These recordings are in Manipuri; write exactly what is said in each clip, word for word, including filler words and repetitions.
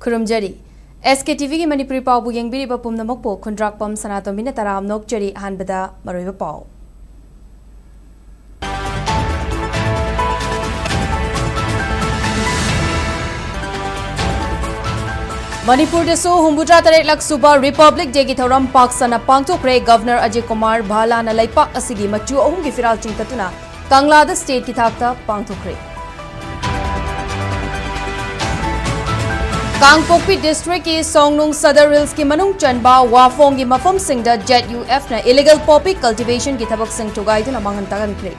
ꯈꯨꯔꯨꯝꯖꯔꯤ꯫ ꯑꯦꯁ ꯀꯦ ꯇꯤ ꯚꯤꯒꯤ ꯃꯅꯤꯄꯨꯔꯤ ꯄꯥꯎꯕꯨ ꯌꯦꯡꯕꯤꯔꯤꯕ ꯄꯨꯝꯅꯃꯛꯄꯨ ꯈꯨꯟꯗ꯭ꯔꯥꯛꯄꯝ ꯁꯅꯥꯇꯣꯝꯕꯤꯅ ꯇꯔꯥꯝꯅ ꯑꯣꯛꯆꯔꯤ꯫ ꯑꯍꯥꯟꯕꯗ ꯃꯔꯨꯑꯣꯏꯕ ꯄꯥꯎ꯫ ꯃꯅꯤꯄꯨꯔꯗꯁꯨ ꯍꯨꯝꯐꯨꯇꯔꯥ ꯇꯔꯦꯠꯂꯛ ꯁꯨꯕ ꯔꯤꯄꯕ꯭ꯂꯤꯛ ꯗꯦꯒꯤ ꯊꯧꯔꯝ ꯄꯥꯛ ꯁꯟꯅ ꯄꯥꯡꯊꯣꯛꯈ꯭ꯔꯦ꯫ ꯒꯚꯔꯅꯔ ꯑꯖꯌ ꯀꯨꯃꯥꯔ ꯚꯥꯂꯥꯅ ꯂꯩꯄꯥꯛ ꯑꯁꯤꯒꯤ ꯃꯆꯨ ꯑꯍꯨꯝꯒꯤ ꯐꯤꯔꯥꯜ ꯆꯤꯡꯈꯠꯇꯨꯅ ꯀꯪꯂꯥꯗ ꯁ꯭ꯇꯦꯠꯀꯤ ꯊꯥꯛꯇ ꯄꯥꯡꯊꯣꯛꯈ꯭ꯔꯦ꯫ ꯀꯥꯡꯄꯣꯛꯄꯤ ꯗꯤꯁꯇ꯭ꯔꯤꯛꯀꯤ ꯁꯣꯡꯅꯨꯡ ꯁꯗꯔ ꯍꯤꯜꯁꯀꯤ ꯃꯅꯨꯡ ꯆꯟꯕ ꯋꯥꯐꯣꯡꯒꯤ ꯃꯐꯝꯁꯤꯡꯗ ꯖꯦꯠ ꯌꯨ ꯑꯦꯐꯅ ꯏꯂꯤꯒꯦꯜ ꯄꯣꯄꯤ ꯀꯜꯇꯤꯚꯦꯁꯟꯒꯤ ꯊꯕꯛꯁꯤꯡ ꯊꯨꯒꯥꯏꯗꯨꯅ ꯃꯥꯡꯍꯟ ꯇꯥꯛꯍꯟꯈ꯭ꯔꯦ꯫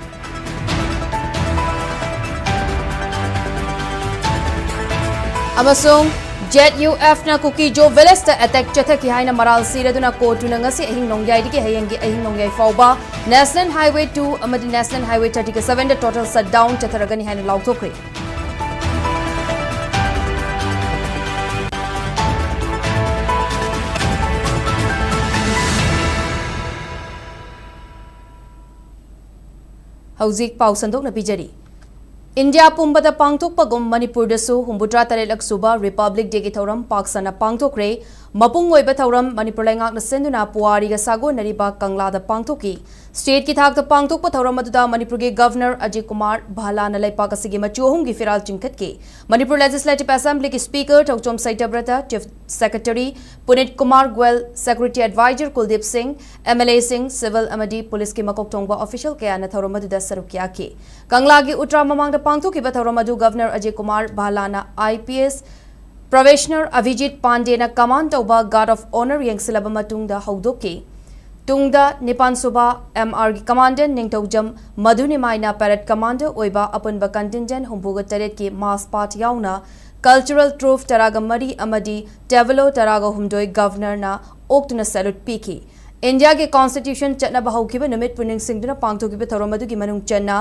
ꯑꯃꯁꯨꯡ ꯖꯦꯠ ꯌꯨ ꯑꯦꯐꯅ ꯀꯨꯀꯤꯖꯣ ꯚꯤꯂꯦꯖꯇ ꯑꯦꯇꯦꯛ ꯆꯠꯊꯈꯤ ꯍꯥꯏꯅ ꯃꯔꯥꯜ ꯁꯤꯔꯗꯨꯅ ꯀꯣꯔꯠꯇꯨꯅ ꯉꯁꯤ ꯑꯍꯤꯡ ꯅꯣꯡꯌꯥꯏꯗꯒꯤ ꯍꯌꯦꯡꯒꯤ ꯑꯍꯤꯡ ꯅꯣꯡꯌꯥꯏ ꯐꯥꯎꯕ National Highway two ꯑꯃꯗꯤ National Highway thirty sevenꯗ total shutdown ꯆꯠꯊꯔꯒꯅꯤ ꯍꯥꯏꯅ ꯂꯥꯎꯊꯣꯛꯈ꯭ꯔꯦ꯫ ꯍꯧꯖꯤꯛ ꯄꯥꯎ ꯁꯟꯗꯣꯛꯅ ꯄꯤꯖꯔꯤ꯫ ꯏꯟꯗꯤꯌꯥ ꯄꯨꯝꯕꯗ ꯄꯥꯡꯊꯣꯛꯄꯒꯨꯝ ꯃꯅꯤꯄꯨꯔꯗꯁꯨ ꯍꯨꯝꯐꯨꯇꯔꯥ ꯇꯔꯦꯠꯂꯛ ꯁꯨꯕ ꯔꯤꯄꯕ꯭ꯂꯤꯛ ꯗꯦꯒꯤ ꯊꯧꯔꯝ ꯄꯥꯛ ꯁꯟꯅ ꯄꯥꯡꯊꯣꯛꯈ꯭ꯔꯦ꯫ ꯃꯄꯨꯡ ꯑꯣꯏꯕ ꯊꯧꯔꯝ ꯃꯅꯤꯄꯨꯔ ꯂꯩꯉꯥꯛꯅ ꯁꯤꯟꯗꯨꯅ ꯄꯨꯋꯥꯔꯤꯒ ꯁꯥꯒꯣꯟꯅꯔꯤꯕ ꯀꯪꯂꯥꯗ ꯄꯥꯡꯊꯣꯛꯈꯤ꯫ ꯁ꯭ꯇꯦꯠꯀꯤ ꯊꯥꯛꯇ ꯄꯥꯡꯊꯣꯛꯄ ꯊꯧꯔꯝ ꯑꯗꯨꯗ ꯃꯅꯤꯄꯨꯔꯒꯤ ꯒꯚꯔꯅꯔ ꯑꯖꯌ ꯀꯨꯃꯥꯔ ꯚꯥꯂꯥꯅ ꯂꯩꯄꯥꯛ ꯑꯁꯤꯒꯤ ꯃꯆꯨ ꯑꯍꯨꯝꯒꯤ ꯐꯤꯔꯥꯜ ꯆꯤꯡꯈꯠꯈꯤ꯫ ꯃꯅꯤꯄꯨꯔ ꯂꯦꯖꯤꯁꯂꯦꯇꯤꯚ ꯑꯦꯁꯦꯝꯕ꯭ꯂꯤꯒꯤ speaker Thokchom Satyabrata, chief secretary Punit Kumar Goyal, security advisor Kuldip Singh, M L ꯑꯦꯁꯤꯡ, civil ꯑꯃꯗꯤ ꯄꯨꯂꯤꯁꯀꯤ ꯃꯀꯣꯛ ꯊꯣꯡꯕ ꯑꯣꯐꯤꯁꯤꯌꯦꯜ ꯀꯌꯥꯅ ꯊꯧꯔꯝ ꯑꯗꯨꯗ ꯁꯔꯨꯛ ꯌꯥꯈꯤ꯫ ꯀꯪꯂꯥꯒꯤ ꯎꯇ꯭ꯔꯥ ꯃꯃꯥꯡꯗ ꯄꯥꯡꯊꯣꯛꯈꯤꯕ ꯊꯧꯔꯝ ꯑꯗꯨ ꯒꯚꯔꯅꯔ ꯑꯖꯌ ꯀꯨꯃꯥꯔ ꯚꯥꯂꯥꯅ I P S probationer Abhijit ꯄꯥꯟꯗꯦꯅ ꯀꯃꯥꯟ ꯇꯧꯕ ꯒꯥꯔꯗ ꯑꯣꯐ ꯑꯣꯅꯔ ꯌꯦꯡꯁꯤꯜꯂꯕ ꯃꯇꯨꯡꯗ ꯍꯧꯗꯣꯛꯈꯤ꯫ ꯇꯨꯡꯗ ꯅꯤꯄꯥꯟ ꯁꯨꯕ ꯑꯦꯝ ꯑꯥꯔꯒꯤ ꯀꯃꯥꯟꯗꯦꯟ ꯅꯤꯡꯊꯧꯖꯝ ꯃꯙꯨꯅꯤꯃꯥꯏꯅ ꯄꯦꯔꯦꯗ ꯀꯃꯥꯟꯗꯔ ꯑꯣꯏꯕ ꯑꯄꯨꯟꯕ ꯀꯟꯇꯤꯟꯖꯦꯟ ꯍꯨꯝꯐꯨꯒ ꯇꯔꯦꯠꯀꯤ ꯃꯥꯔꯆ ꯄꯥꯁꯠ ꯌꯥꯎꯅ ꯀꯜꯆꯔꯦꯜ ꯇ꯭ꯔꯨꯞ ꯇꯔꯥꯒ ꯃꯔꯤ ꯑꯃꯗꯤ ꯇꯦꯕꯂꯣ ꯇꯔꯥꯒ ꯍꯨꯝꯗꯣꯏ ꯒꯚꯔꯅꯔꯅ ꯑꯣꯛꯇꯨꯅ ꯁꯦꯂꯨꯠ ꯄꯤꯈꯤ꯫ ꯏꯟꯗꯤꯌꯥꯒꯤ ꯀꯣꯟꯁꯇꯤꯇ꯭ꯌꯨꯁꯟ ꯆꯠꯅꯕ ꯍꯧꯈꯤꯕ ꯅꯨꯃꯤꯠꯄꯨ ꯅꯤꯡꯁꯤꯡꯗꯨꯅ ꯄꯥꯡꯊꯣꯛꯈꯤꯕ ꯊꯧꯔꯝ ꯑꯗꯨꯒꯤ ꯃꯅꯨꯡ ꯆꯟꯅ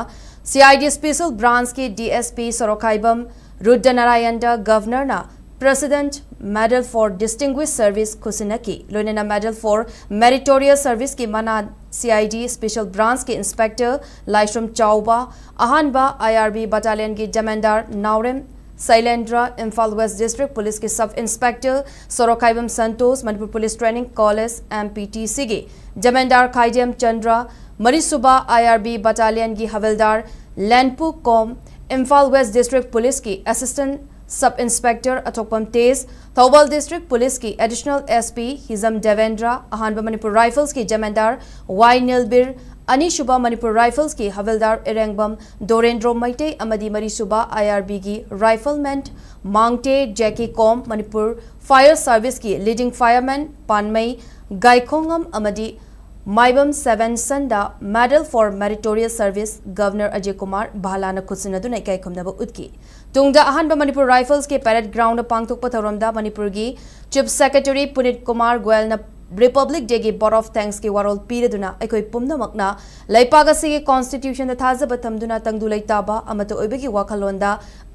ꯁꯤ ꯑꯥꯏ ꯗꯤ ꯁ꯭ꯄꯦꯁꯦꯜ ꯕ꯭ꯔꯥꯟꯆꯀꯤ ꯗꯤ ꯑꯦꯁ ꯄꯤ ꯁꯣꯔꯣꯛꯈꯥꯏꯕꯝ ꯔꯨꯗ꯭ꯔꯅꯥꯔꯥꯌꯟꯗ ꯒꯚꯔꯅꯔꯅ President Medal for Distinguished Service ꯈꯨꯠꯁꯤꯟꯅꯈꯤ꯫ ꯂꯣꯏꯅꯅ Medal for Meritorious Serviceꯀꯤ ꯃꯅꯥ ꯁꯤ I D special ꯕ꯭ꯔꯥꯟꯆꯀꯤ inspector Laishram Chaoba, ꯑꯍꯥꯟꯕ ꯑꯥꯏ ꯑꯥꯔ ꯕꯤ ꯕꯠꯇꯥꯂꯤꯌꯟꯒꯤ ꯖꯃꯦꯟꯗꯥꯔ ꯅꯥꯎꯔꯦꯝ ꯁꯩꯂꯦꯟꯗ꯭ꯔ, ꯏꯝꯐꯥꯜ ꯋꯦꯁ ꯗꯤꯁꯇ꯭ꯔꯤꯛ ꯄꯨꯂꯤꯁꯀꯤ ꯁꯕ ꯏꯟꯁꯄꯦꯛꯇꯔ ꯁꯣꯔꯣꯛꯈꯥꯏꯕꯝ Santosh, Manipur police training college, M P T ꯁꯤꯒꯤ ꯖꯃꯦꯟꯗꯥꯔ ꯈꯥꯏꯗꯦꯝ ꯆꯟꯗ꯭ꯔ, ꯃꯔꯤꯁꯨꯕ ꯑꯥꯏ ꯑꯥꯔ ꯕꯤ ꯕꯠꯇꯥꯂꯤꯌꯟꯒꯤ ꯍꯕꯤꯜꯗꯥꯔ ꯂꯦꯟꯄꯨ ꯀꯣꯝ, ꯏꯝꯐꯥꯜ ꯋꯦꯁ ꯗꯤꯁꯇ꯭ꯔꯤꯛ ꯄꯨꯂꯤꯁꯀꯤ assistant sub inspector Athokpam Tej, Thoubal district ꯄꯨꯂꯤꯁꯀꯤ additional S P Hijam Debendra, ꯑꯍꯥꯟꯕ ꯃꯅꯤꯄꯨꯔ ꯔꯥꯏꯐꯜꯁꯀꯤ ꯖꯃꯦꯟꯗꯥꯔ ꯋꯥꯏ ꯅꯤꯜꯕꯤꯔ, ꯑꯅꯤꯁꯨꯕ ꯃꯅꯤꯄꯨꯔ ꯔꯥꯏꯐꯜꯁꯀꯤ ꯍꯕꯤꯜꯗꯥꯔ ꯏꯔꯦꯡꯕꯝ ꯗꯣꯔꯦꯟꯗ꯭ꯔꯣ ꯃꯩꯇꯩ ꯑꯃꯗꯤ ꯃꯔꯤꯁꯨꯕ ꯑꯥꯏ ꯑꯥꯔ ꯕꯤꯒꯤ ꯔꯥꯏꯐꯜꯃꯦꯟ ꯃꯥꯡꯇꯦ ꯖꯦꯀꯤ ꯀꯣꯝ, ꯃꯅꯤꯄꯨꯔ ꯐꯥꯌꯔ ꯁꯥꯔꯚꯤꯁꯀꯤ ꯂꯤꯗꯤꯡ ꯐꯥꯌꯔꯃꯦꯟ ꯄꯥꯟꯃꯩ ꯒꯥꯏꯈꯣꯡꯉꯝ ꯑꯃꯗꯤ ꯃꯥꯏꯕꯝ ꯁꯦꯚꯦꯟ ꯁꯟꯗ Medal for Meritorious Service governor Ajay Kumar ꯚꯥꯂꯥꯅ ꯈꯨꯠꯁꯤꯟꯅꯗꯨꯅ ꯏꯀꯥꯏ ꯈꯨꯝꯅꯕ ꯎꯠꯈꯤ꯫ ꯇꯨꯡꯗ ꯑꯍꯥꯟꯕ ꯃꯅꯤꯄꯨꯔ ꯔꯥꯏꯐꯜꯁꯀꯤ ꯄꯦꯔꯦꯗ ꯒ꯭ꯔꯥꯎꯟꯗ ꯄꯥꯡꯊꯣꯛꯄ ꯊꯧꯔꯝꯗ ꯃꯅꯤꯄꯨꯔꯒꯤ chief secretary Punit Kumar ꯒꯣꯌꯜꯅ republic ꯗꯦꯒꯤ ꯚꯣꯠ ꯑꯣꯐ ꯊꯦꯡꯛꯁꯀꯤ ꯋꯥꯔꯣꯜ ꯄꯤꯔꯗꯨꯅ ꯑꯩꯈꯣꯏ ꯄꯨꯝꯅꯃꯛꯅ ꯂꯩꯄꯥꯛ ꯑꯁꯤꯒꯤ ꯀꯣꯟꯁꯇꯤꯇ꯭ꯌꯨꯁꯟꯗ ꯊꯥꯖꯕ ꯊꯝꯗꯨꯅ ꯇꯪꯗꯨ ꯂꯩꯇꯥꯕ ꯑꯃꯠꯇ ꯑꯣꯏꯕꯒꯤ ꯋꯥꯈꯜꯂꯣꯟꯗ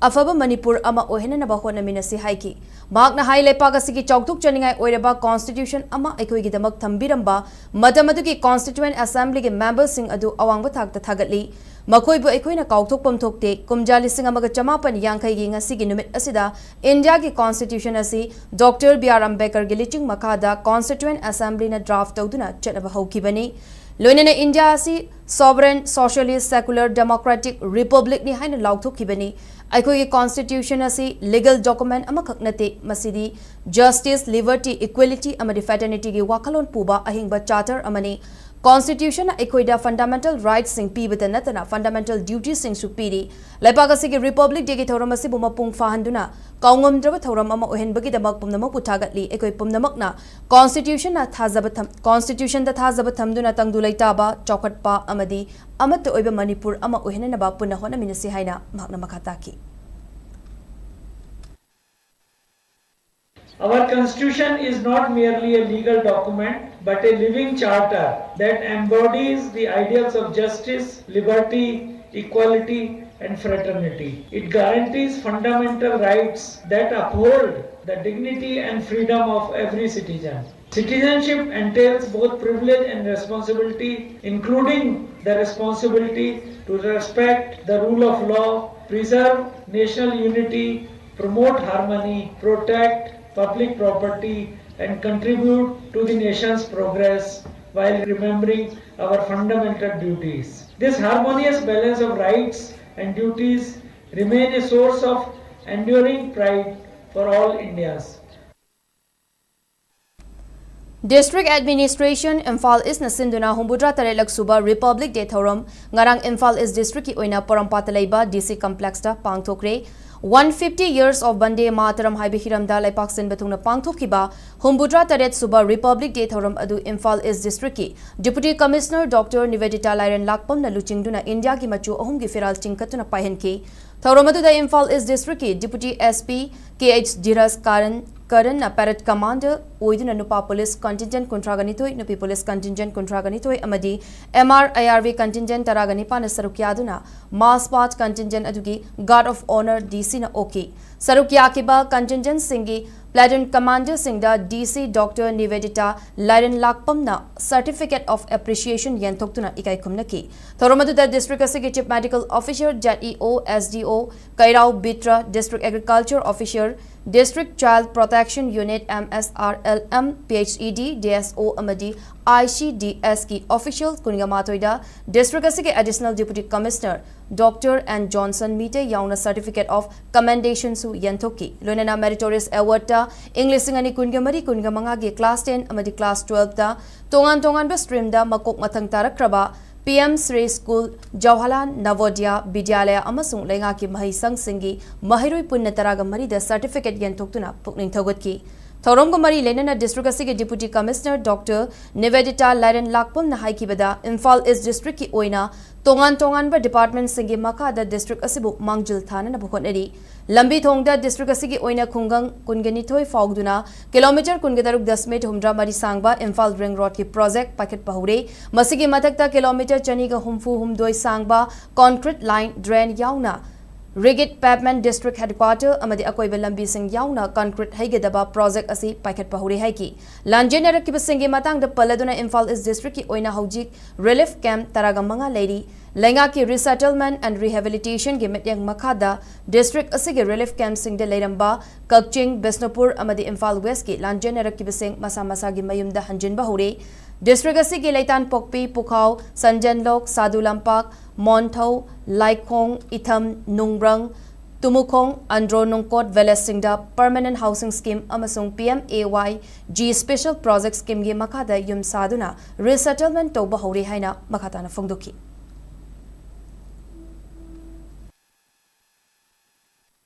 ꯑꯐꯕ ꯃꯅꯤꯄꯨꯔ ꯑꯃ ꯑꯣꯏꯍꯟꯅꯅꯕ ꯍꯣꯠꯅꯃꯤꯟꯅꯁꯤ ꯍꯥꯏꯈꯤ꯫ ꯃꯍꯥꯛꯅ ꯍꯥꯏ, ꯂꯩꯄꯥꯛ ꯑꯁꯤꯒꯤ ꯆꯥꯎꯊꯣꯛꯆꯅꯤꯡꯉꯥꯏ ꯑꯣꯏꯔꯕ ꯀꯣꯟꯁꯇꯤꯇ꯭ꯌꯨꯁꯟ ꯑꯃ ꯑꯩꯈꯣꯏꯒꯤꯗꯃꯛ ꯊꯝꯕꯤꯔꯝꯕ ꯃꯇꯝ ꯑꯗꯨꯒꯤ ꯀꯣꯟꯁꯇꯤꯇ꯭ꯌꯨꯌꯦꯟꯠ ꯑꯦꯁꯦꯝꯕ꯭ꯂꯤꯒꯤ ꯃꯦꯝꯕꯔꯁꯤꯡ ꯑꯗꯨ ꯑꯋꯥꯡꯕ ꯊꯥꯛꯇ ꯊꯥꯒꯠꯂꯤ꯫ ꯃꯈꯣꯏꯕꯨ ꯑꯩꯈꯣꯏꯅ ꯀꯥꯎꯊꯣꯛꯐꯝ ꯊꯣꯛꯇꯦ꯫ ꯀꯨꯝꯖꯥ ꯂꯤꯁꯤꯡ ꯑꯃꯒ ꯆꯃꯥꯄꯟ ꯌꯥꯡꯈꯩꯒꯤ ꯉꯁꯤꯒꯤ ꯅꯨꯃꯤꯠ ꯑꯁꯤꯗ ꯏꯟꯗꯤꯌꯥꯒꯤ ꯀꯣꯟꯁꯇꯤꯇ꯭ꯌꯨꯁꯟ ꯑꯁꯤ ꯗꯣꯛꯇꯔ ꯕꯤ ꯑꯥꯔ ꯑꯝꯕꯦꯗꯀꯔꯒꯤ ꯂꯤꯆꯤꯡ ꯃꯈꯥꯗ ꯀꯣꯟꯁꯇꯤꯇ꯭ꯌꯨꯌꯦꯟꯠ ꯑꯦꯁꯦꯝꯕ꯭ꯂꯤꯅ ꯗ꯭ꯔꯥꯐ ꯇꯧꯗꯨꯅ ꯆꯠꯅꯕ ꯍꯧꯈꯤꯕꯅꯤ꯫ ꯂꯣꯏꯅꯅ ꯏꯟꯗꯤꯌꯥ ꯑꯁꯤ sovereign, socialist, secular, democratic republicꯅꯤ ꯍꯥꯏꯅ ꯂꯥꯎꯊꯣꯛꯈꯤꯕꯅꯤ꯫ ꯑꯩꯈꯣꯏꯒꯤ ꯀꯣꯟꯁꯇꯤꯇ꯭ꯌꯨꯁꯟ ꯑꯁꯤ ꯂꯤꯒꯦꯜ ꯗꯣꯀꯨꯃꯦꯟꯠ ꯑꯃꯈꯛ ꯅꯠꯇꯦ, ꯃꯁꯤꯗꯤ ꯖꯁꯇꯤꯁ, ꯂꯤꯕꯔꯇꯤ, ꯏꯀ꯭ꯋꯦꯂꯤꯇꯤ ꯑꯃꯗꯤ ꯐ꯭ꯔꯦꯇꯔꯅꯤꯇꯤꯒꯤ ꯋꯥꯈꯜꯂꯣꯟ ꯄꯨꯕ ꯑꯍꯤꯡꯕ ꯆꯥꯔꯇꯔ ꯑꯃꯅꯤ꯫ ꯀꯣꯟꯁꯇꯤꯇ꯭ꯌꯨꯁꯟꯅ ꯑꯩꯈꯣꯏꯗ ꯐꯟꯗꯥꯃꯦꯟꯇꯦꯜ ꯔꯥꯏꯠꯁꯤꯡ ꯄꯤꯕꯇ ꯅꯠꯇꯅ ꯐꯟꯗꯥꯃꯦꯟꯇꯦꯜ ꯗ꯭ꯌꯨꯇꯤꯁꯤꯡꯁꯨ ꯄꯤꯔꯤ꯫ ꯂꯩꯄꯥꯛ ꯑꯁꯤꯒꯤ ꯔꯤꯄꯕ꯭ꯂꯤꯛ ꯗꯦꯒꯤ ꯊꯧꯔꯝ ꯑꯁꯤꯕꯨ ꯃꯄꯨꯡ ꯐꯥꯍꯟꯗꯨꯅ ꯀꯥꯎꯉꯝꯗ꯭ꯔꯕ ꯊꯧꯔꯝ ꯑꯃ ꯑꯣꯏꯍꯟꯕꯒꯤꯗꯃꯛ ꯄꯨꯝꯅꯃꯛꯄꯨ ꯊꯥꯒꯠꯂꯤ꯫ ꯑꯩꯈꯣꯏ ꯄꯨꯝꯅꯃꯛꯅ ꯀꯣꯟꯁꯇꯤꯇ꯭ꯌꯨꯁꯟꯅ ꯊꯥꯖꯕ ꯊꯝ-, ꯀꯣꯟꯁꯇꯤꯇ꯭ꯌꯨꯁꯟꯗ ꯊꯥꯖꯕ ꯊꯝꯗꯨꯅ ꯇꯪꯗꯨ ꯂꯩꯇꯥꯕ, ꯆꯥꯎꯈꯠꯄ ꯑꯃꯗꯤ ꯑꯃꯠꯇ ꯑꯣꯏꯕ ꯃꯅꯤꯄꯨꯔ ꯑꯃ ꯑꯣꯏꯍꯟꯅꯅꯕ ꯄꯨꯟꯅ ꯍꯣꯠꯅꯃꯤꯟꯅꯁꯤ ꯍꯥꯏꯅ ꯃꯍꯥꯛꯅ ꯃꯈꯥ ꯇꯥꯈꯤ꯫ Our constitution is not merely a legal document, but a living charter that embodies the ideals of justice, liberty, equality, and fraternity. It guarantees fundamental rights that uphold the dignity and freedom of every citizen. Citizenship entails both privilege and responsibility, including the responsibility to respect the rule of law Preserve national unity, promote harmony, protect public property, and contribute to the nation's progress while remembering our fundamental duties. This harmonious balance of rights and duties remain a source of enduring pride for all Indians. District Administration, Imphal East ꯅ ꯁꯤꯟꯗꯨꯅ ꯍꯨꯝꯐꯨꯇꯔꯥ ꯇꯔꯦꯠꯂꯛ ꯁꯨꯕ Republic Day ꯊꯧꯔꯝ ꯉꯔꯥꯡ ꯏꯝꯐꯥꯜ ꯏꯁ ꯗꯤꯁꯇ꯭ꯔꯤꯛꯀꯤ ꯑꯣꯏꯅ ꯄꯣꯔꯣꯝꯄꯥꯠꯇ ꯂꯩꯕ D C Complex ꯇ ꯄꯥꯡꯊꯣꯛꯈ꯭ꯔꯦ꯫ One fifty years of Vande Mataram ꯍꯥꯏꯕ ꯍꯤꯔꯝꯗ ꯂꯩꯄꯥꯛ ꯁꯤꯟꯕ ꯊꯨꯡꯅ ꯄꯥꯡꯊꯣꯛꯈꯤꯕ ꯍꯨꯝꯐꯨꯇꯔꯥ ꯇꯔꯦꯠ ꯁꯨꯕ Republic Day ꯊꯧꯔꯝ ꯑꯗꯨ ꯏꯝꯐꯥꯜ ꯏꯁ ꯗꯤꯁꯇ꯭ꯔꯤꯛꯀꯤ Deputy Commissioner Doctor Nivedita Lairenlakpamna ꯂꯨꯆꯤꯡꯗꯨꯅ ꯏꯟꯗꯤꯌꯥꯒꯤ ꯃꯆꯨ ꯑꯍꯨꯝꯒꯤ ꯐꯤꯔꯥꯜ ꯆꯤꯡꯈꯠꯇꯨꯅ ꯄꯥꯏꯍꯟꯈꯤ꯫ ꯊꯧꯔꯝ ꯑꯗꯨꯗ ꯏꯝꯐꯥꯜ ꯏꯁ ꯗꯤꯁꯇ꯭ꯔꯤꯛꯀꯤ Deputy S P K H Dhiraj Karan, Karan ꯅ parade commander ꯑꯣꯏꯗꯨꯅ ꯅꯨꯄꯥ police contingent ꯀꯨꯟꯊ꯭ꯔꯥꯒ ꯅꯤꯊꯣꯏ, ꯅꯨꯄꯤ police contingent ꯀꯨꯟꯊ꯭ꯔꯥꯒ ꯅꯤꯊꯣꯏ ꯑꯃꯗꯤ M R I R V contingent ꯇꯔꯥꯒ ꯅꯤꯄꯥꯟꯅ ꯁꯔꯨꯛ ꯌꯥꯗꯨꯅ march past contingent ꯑꯗꯨꯒꯤ guard of honour D C ꯅ ꯑꯣꯛꯈꯤ꯫ ꯁꯔꯨꯛ ꯌꯥꯈꯤꯕ contingent ꯁꯤꯡꯒꯤ platoon commander ꯁꯤꯡꯗ D C Doctor Nivedita Lairenlakpamna Certificate of Appreciation ꯌꯦꯟꯊꯣꯛꯇꯨꯅ ꯏꯀꯥꯏ ꯈꯨꯝꯅꯈꯤ꯫ ꯊꯧꯔꯝ ꯑꯗꯨꯗ district ꯑꯁꯤꯒꯤ Chief Medical Officer, Z E O, S D O, ꯀꯩꯔꯥꯎ ꯕꯤꯇ꯭ꯔ, District Agriculture Officer, District Child Protection Unit, M S R L M, P H E D, D S O ꯑꯃꯗꯤ I C D S ꯀꯤ official ꯀꯨꯟꯒ ꯃꯥꯊꯣꯏꯗ district ꯑꯁꯤꯒꯤ Additional Deputy Commissioner Doctor N Johnson Meitei ꯌꯥꯎꯅ Certificate of Commendation ꯁꯨ ꯌꯦꯟꯊꯣꯛꯈꯤ꯫ ꯂꯣꯏꯅꯅ Meritorious Award ꯇ ꯏꯪ ꯂꯤꯁꯤꯡ ꯑꯅꯤ ꯀꯨꯟꯒ ꯃꯔꯤ ꯀꯨꯟꯒ ꯃꯉꯥꯒꯤ class ten ꯑꯃꯗꯤ class twelve ꯇ ꯇꯣꯉꯥꯟ ꯇꯣꯉꯥꯟꯕ stream ꯗ ꯃꯀꯣꯛ ꯃꯊꯪ ꯇꯥꯔꯛꯈ꯭ꯔꯕ P M Shri School, Jawaharlal Navodaya Vidyalaya ꯑꯃꯁꯨꯡ ꯂꯩꯉꯥꯛꯀꯤ ꯃꯍꯩꯁꯪꯁꯤꯡꯒꯤ ꯃꯍꯩꯔꯣꯏ ꯄꯨꯟꯅ ꯇꯔꯥꯒ ꯃꯔꯤꯗ certificate ꯌꯦꯟꯊꯣꯛꯇꯨꯅ ꯄꯨꯛꯅꯤꯡ ꯊꯧꯒꯠꯈꯤ꯫ ꯊꯧꯔꯝꯒ ꯃꯔꯤ ꯂꯩꯅꯅ district ꯑꯁꯤꯒꯤ Deputy Commissioner Doctor Nivedita Lairenlakpamna ꯍꯥꯏꯈꯤꯕꯗ, Imphal ꯏꯁ district ꯀꯤ ꯑꯣꯏꯅ ꯇꯣꯉꯥꯟ ꯇꯣꯉꯥꯟꯕ department ꯁꯤꯡꯒꯤ ꯃꯈꯥꯗ district ꯑꯁꯤꯕꯨ ꯃꯥꯡꯖꯤꯜ ꯊꯥꯅꯅꯕ ꯍꯣꯠꯅꯔꯤ꯫ ꯂꯝꯕꯤ ꯊꯣꯡꯗ district ꯑꯁꯤꯒꯤ ꯑꯣꯏꯅ ꯈꯨꯡꯒꯪ ꯀꯨꯟꯒ ꯅꯤꯊꯣꯏ ꯐꯥꯎꯗꯨꯅ kilometre ꯀꯨꯟꯒ ꯇꯔꯨꯛ ꯗꯁꯃꯤꯠ ꯍꯨꯝꯗ꯭ꯔꯥ ꯃꯔꯤ ꯁꯥꯡꯕ ꯏꯝꯐꯥꯜ ring road ꯀꯤ project ꯄꯥꯏꯈꯠꯄ ꯍꯧꯔꯦ꯫ ꯃꯁꯤꯒꯤ ꯃꯊꯛꯇ kilometre ꯆꯅꯤꯒ ꯍꯨꯝꯐꯨ ꯍꯨꯝꯗꯣꯏ ꯁꯥꯡꯕ concrete line drain ꯌꯥꯎꯅ Rigid pavement, district headquarter ꯑꯃꯗꯤ ꯑꯀꯣꯏꯕ ꯂꯝꯕꯤꯁꯤꯡ ꯌꯥꯎꯅ concrete ꯍꯩꯒꯗꯕ project ꯑꯁꯤ ꯄꯥꯏꯈꯠꯄ ꯍꯧꯔꯦ ꯍꯥꯏꯈꯤ꯫ ꯂꯥꯟꯖꯦꯟꯅꯔꯛꯈꯤꯕꯁꯤꯡꯒꯤ ꯃꯇꯥꯡꯗ ꯄꯜꯂꯗꯨꯅ ꯏꯝꯐꯥꯜ East district ꯀꯤ ꯑꯣꯏꯅ ꯍꯧꯖꯤꯛ relief camp ꯇꯔꯥꯒ ꯃꯉꯥ ꯂꯩꯔꯤ꯫ ꯂꯩꯉꯥꯛꯀꯤ Resettlement and Rehabilitation ꯒꯤ ꯃꯤꯠꯌꯦꯡ ꯃꯈꯥꯗ district ꯑꯁꯤꯒꯤ relief camp ꯁꯤꯡꯗ ꯂꯩꯔꯝꯕ ꯀꯛꯆꯤꯡ, ꯕꯤꯁꯅꯨꯄꯨꯔ ꯑꯃꯗꯤ ꯏꯝꯐꯥꯜ West ꯀꯤ ꯂꯥꯟꯖꯦꯟꯅꯔꯛꯈꯤꯕꯁꯤꯡ ꯃꯁꯥ ꯃꯁꯥꯒꯤ ꯃꯌꯨꯝꯗ ꯍꯟꯖꯤꯟꯕ ꯍꯧꯔꯦ꯫ District ꯑꯁꯤꯒꯤ ꯂꯩꯇꯥꯟꯄꯣꯛꯄꯤ, ꯄꯨꯈꯥꯎ, ꯁꯟꯖꯦꯟꯂꯣꯛ, ꯁꯥꯗꯨ ꯂꯝꯄꯥꯛ, ꯃꯣꯟꯊꯧ, ꯂꯥꯏꯈꯣꯡ, ꯏꯊꯝ, ꯅꯨꯡꯕ꯭ꯔꯪ, ꯇꯨꯃꯨꯈꯣꯡ, ꯑꯟꯗ꯭ꯔꯣ ꯅꯨꯡꯀꯣꯠ village ꯁꯤꯡꯗ Permanent Housing Scheme ꯑꯃꯁꯨꯡ P M A Y G Special Project Scheme ꯒꯤ ꯃꯈꯥꯗ ꯌꯨꯝ ꯁꯥꯗꯨꯅ resettlement ꯇꯧꯕ ꯍꯧꯔꯦ ꯍꯥꯏꯅ ꯃꯈꯥ ꯇꯥꯅ ꯐꯣꯡꯗꯣꯛꯈꯤ꯫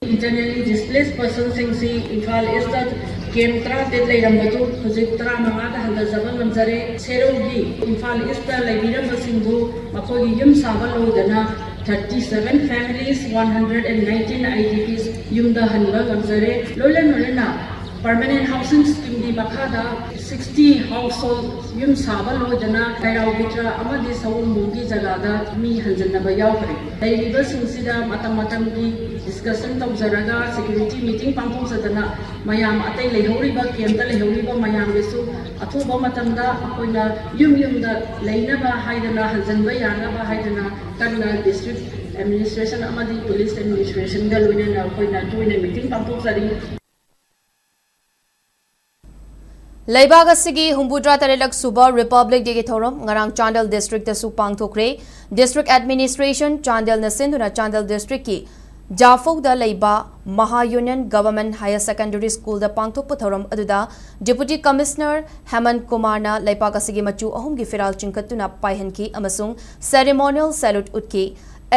Internally displaced person ꯁꯤꯡꯁꯤ ꯏꯝꯐꯥꯜ East ꯇ camp ꯇꯔꯥꯇꯔꯦꯠ ꯂꯩꯔꯝꯕꯗꯨ ꯍꯧꯖꯤꯛ ꯇꯔꯥꯃꯉꯥꯗ ꯍꯟꯊꯖꯕ ꯉꯝꯖꯔꯦ꯫ ꯁꯦꯔꯧꯒꯤ ꯏꯝꯐꯥꯜ East ꯇ ꯂꯩꯕꯤꯔꯝꯕꯁꯤꯡꯕꯨ ꯃꯈꯣꯏꯒꯤ ꯌꯨꯝ ꯁꯥꯕ ꯂꯣꯏꯗꯅ thirty seven families, one hundred and nineteen I D Ps ꯌꯨꯝꯗ ꯍꯟꯕ ꯉꯝꯖꯔꯦ꯫ ꯂꯣꯏꯅ ꯂꯣꯏꯅꯅ Permanent Housing Scheme ꯒꯤ ꯃꯈꯥꯗ sixty household ꯌꯨꯝ ꯁꯥꯕ ꯂꯣꯏꯗꯅ ꯀꯩꯔꯥꯎ ꯕꯤꯇ꯭ꯔ ꯑꯃꯗꯤ ꯁꯑꯣꯝꯕꯨꯡꯒꯤ ꯖꯒꯥꯗ ꯃꯤ ꯍꯟꯖꯤꯟꯅꯕ ꯌꯥꯎꯈ꯭ꯔꯦ꯫ ꯂꯩꯔꯤꯕꯁꯤꯡꯁꯤꯗ ꯃꯇꯝ ꯃꯇꯝꯒꯤ discussion ꯇꯧꯖꯔꯒ security meeting ꯄꯥꯡꯊꯣꯛꯆꯗꯅ ꯃꯌꯥꯝ ꯑꯇꯩ ꯂꯩꯍꯧꯔꯤꯕ camp ꯇ ꯂꯩꯍꯧꯔꯤꯕ ꯃꯌꯥꯝꯒꯤꯁꯨ ꯑꯊꯨꯕ ꯃꯇꯝꯗ ꯑꯩꯈꯣꯏꯅ ꯌꯨꯝ ꯌꯨꯝꯗ ꯂꯩꯅꯕ ꯍꯥꯏꯗꯅ ꯍꯟꯖꯤꯟꯕ ꯌꯥꯅꯕ ꯍꯥꯏꯗꯅ ꯀꯟꯅ district administration ꯑꯃꯗꯤ police administration ꯒ ꯂꯣꯏꯅꯅ ꯑꯩꯈꯣꯏꯅ ꯇꯣꯏꯅ meeting ꯄꯥꯡꯊꯣꯛꯆꯔꯤ꯫ ꯂꯩꯕꯥꯛ ꯑꯁꯤꯒꯤ ꯍꯨꯝꯐꯨꯇꯔꯥ ꯇꯔꯦꯠꯂꯛ ꯁꯨꯕ Republic Day ꯒꯤ ꯊꯧꯔꯝ ꯉꯔꯥꯡ ꯆꯥꯟꯗꯦꯜ district ꯇꯁꯨ ꯄꯥꯡꯊꯣꯛꯈ꯭ꯔꯦ꯫ District Administration ꯆꯥꯟꯗꯦꯜꯅ ꯁꯤꯟꯗꯨꯅ ꯆꯥꯟꯗꯦꯜ district ꯀꯤ ꯖꯥꯐꯧꯗ ꯂꯩꯕ Maha Union Government Higher Secondary School ꯗ ꯄꯥꯡꯊꯣꯛꯄ ꯊꯧꯔꯝ ꯑꯗꯨꯗ Deputy Commissioner ꯍꯦꯃꯟ ꯀꯨꯃꯥꯔꯅ ꯂꯩꯄꯥꯛ ꯑꯁꯤꯒꯤ ꯃꯆꯨ ꯑꯍꯨꯝꯒꯤ ꯐꯤꯔꯥꯜ ꯆꯤꯡꯈꯠꯇꯨꯅ ꯄꯥꯏꯍꯟꯈꯤ ꯑꯃꯁꯨꯡ ceremonial salute ꯎꯠꯈꯤ꯫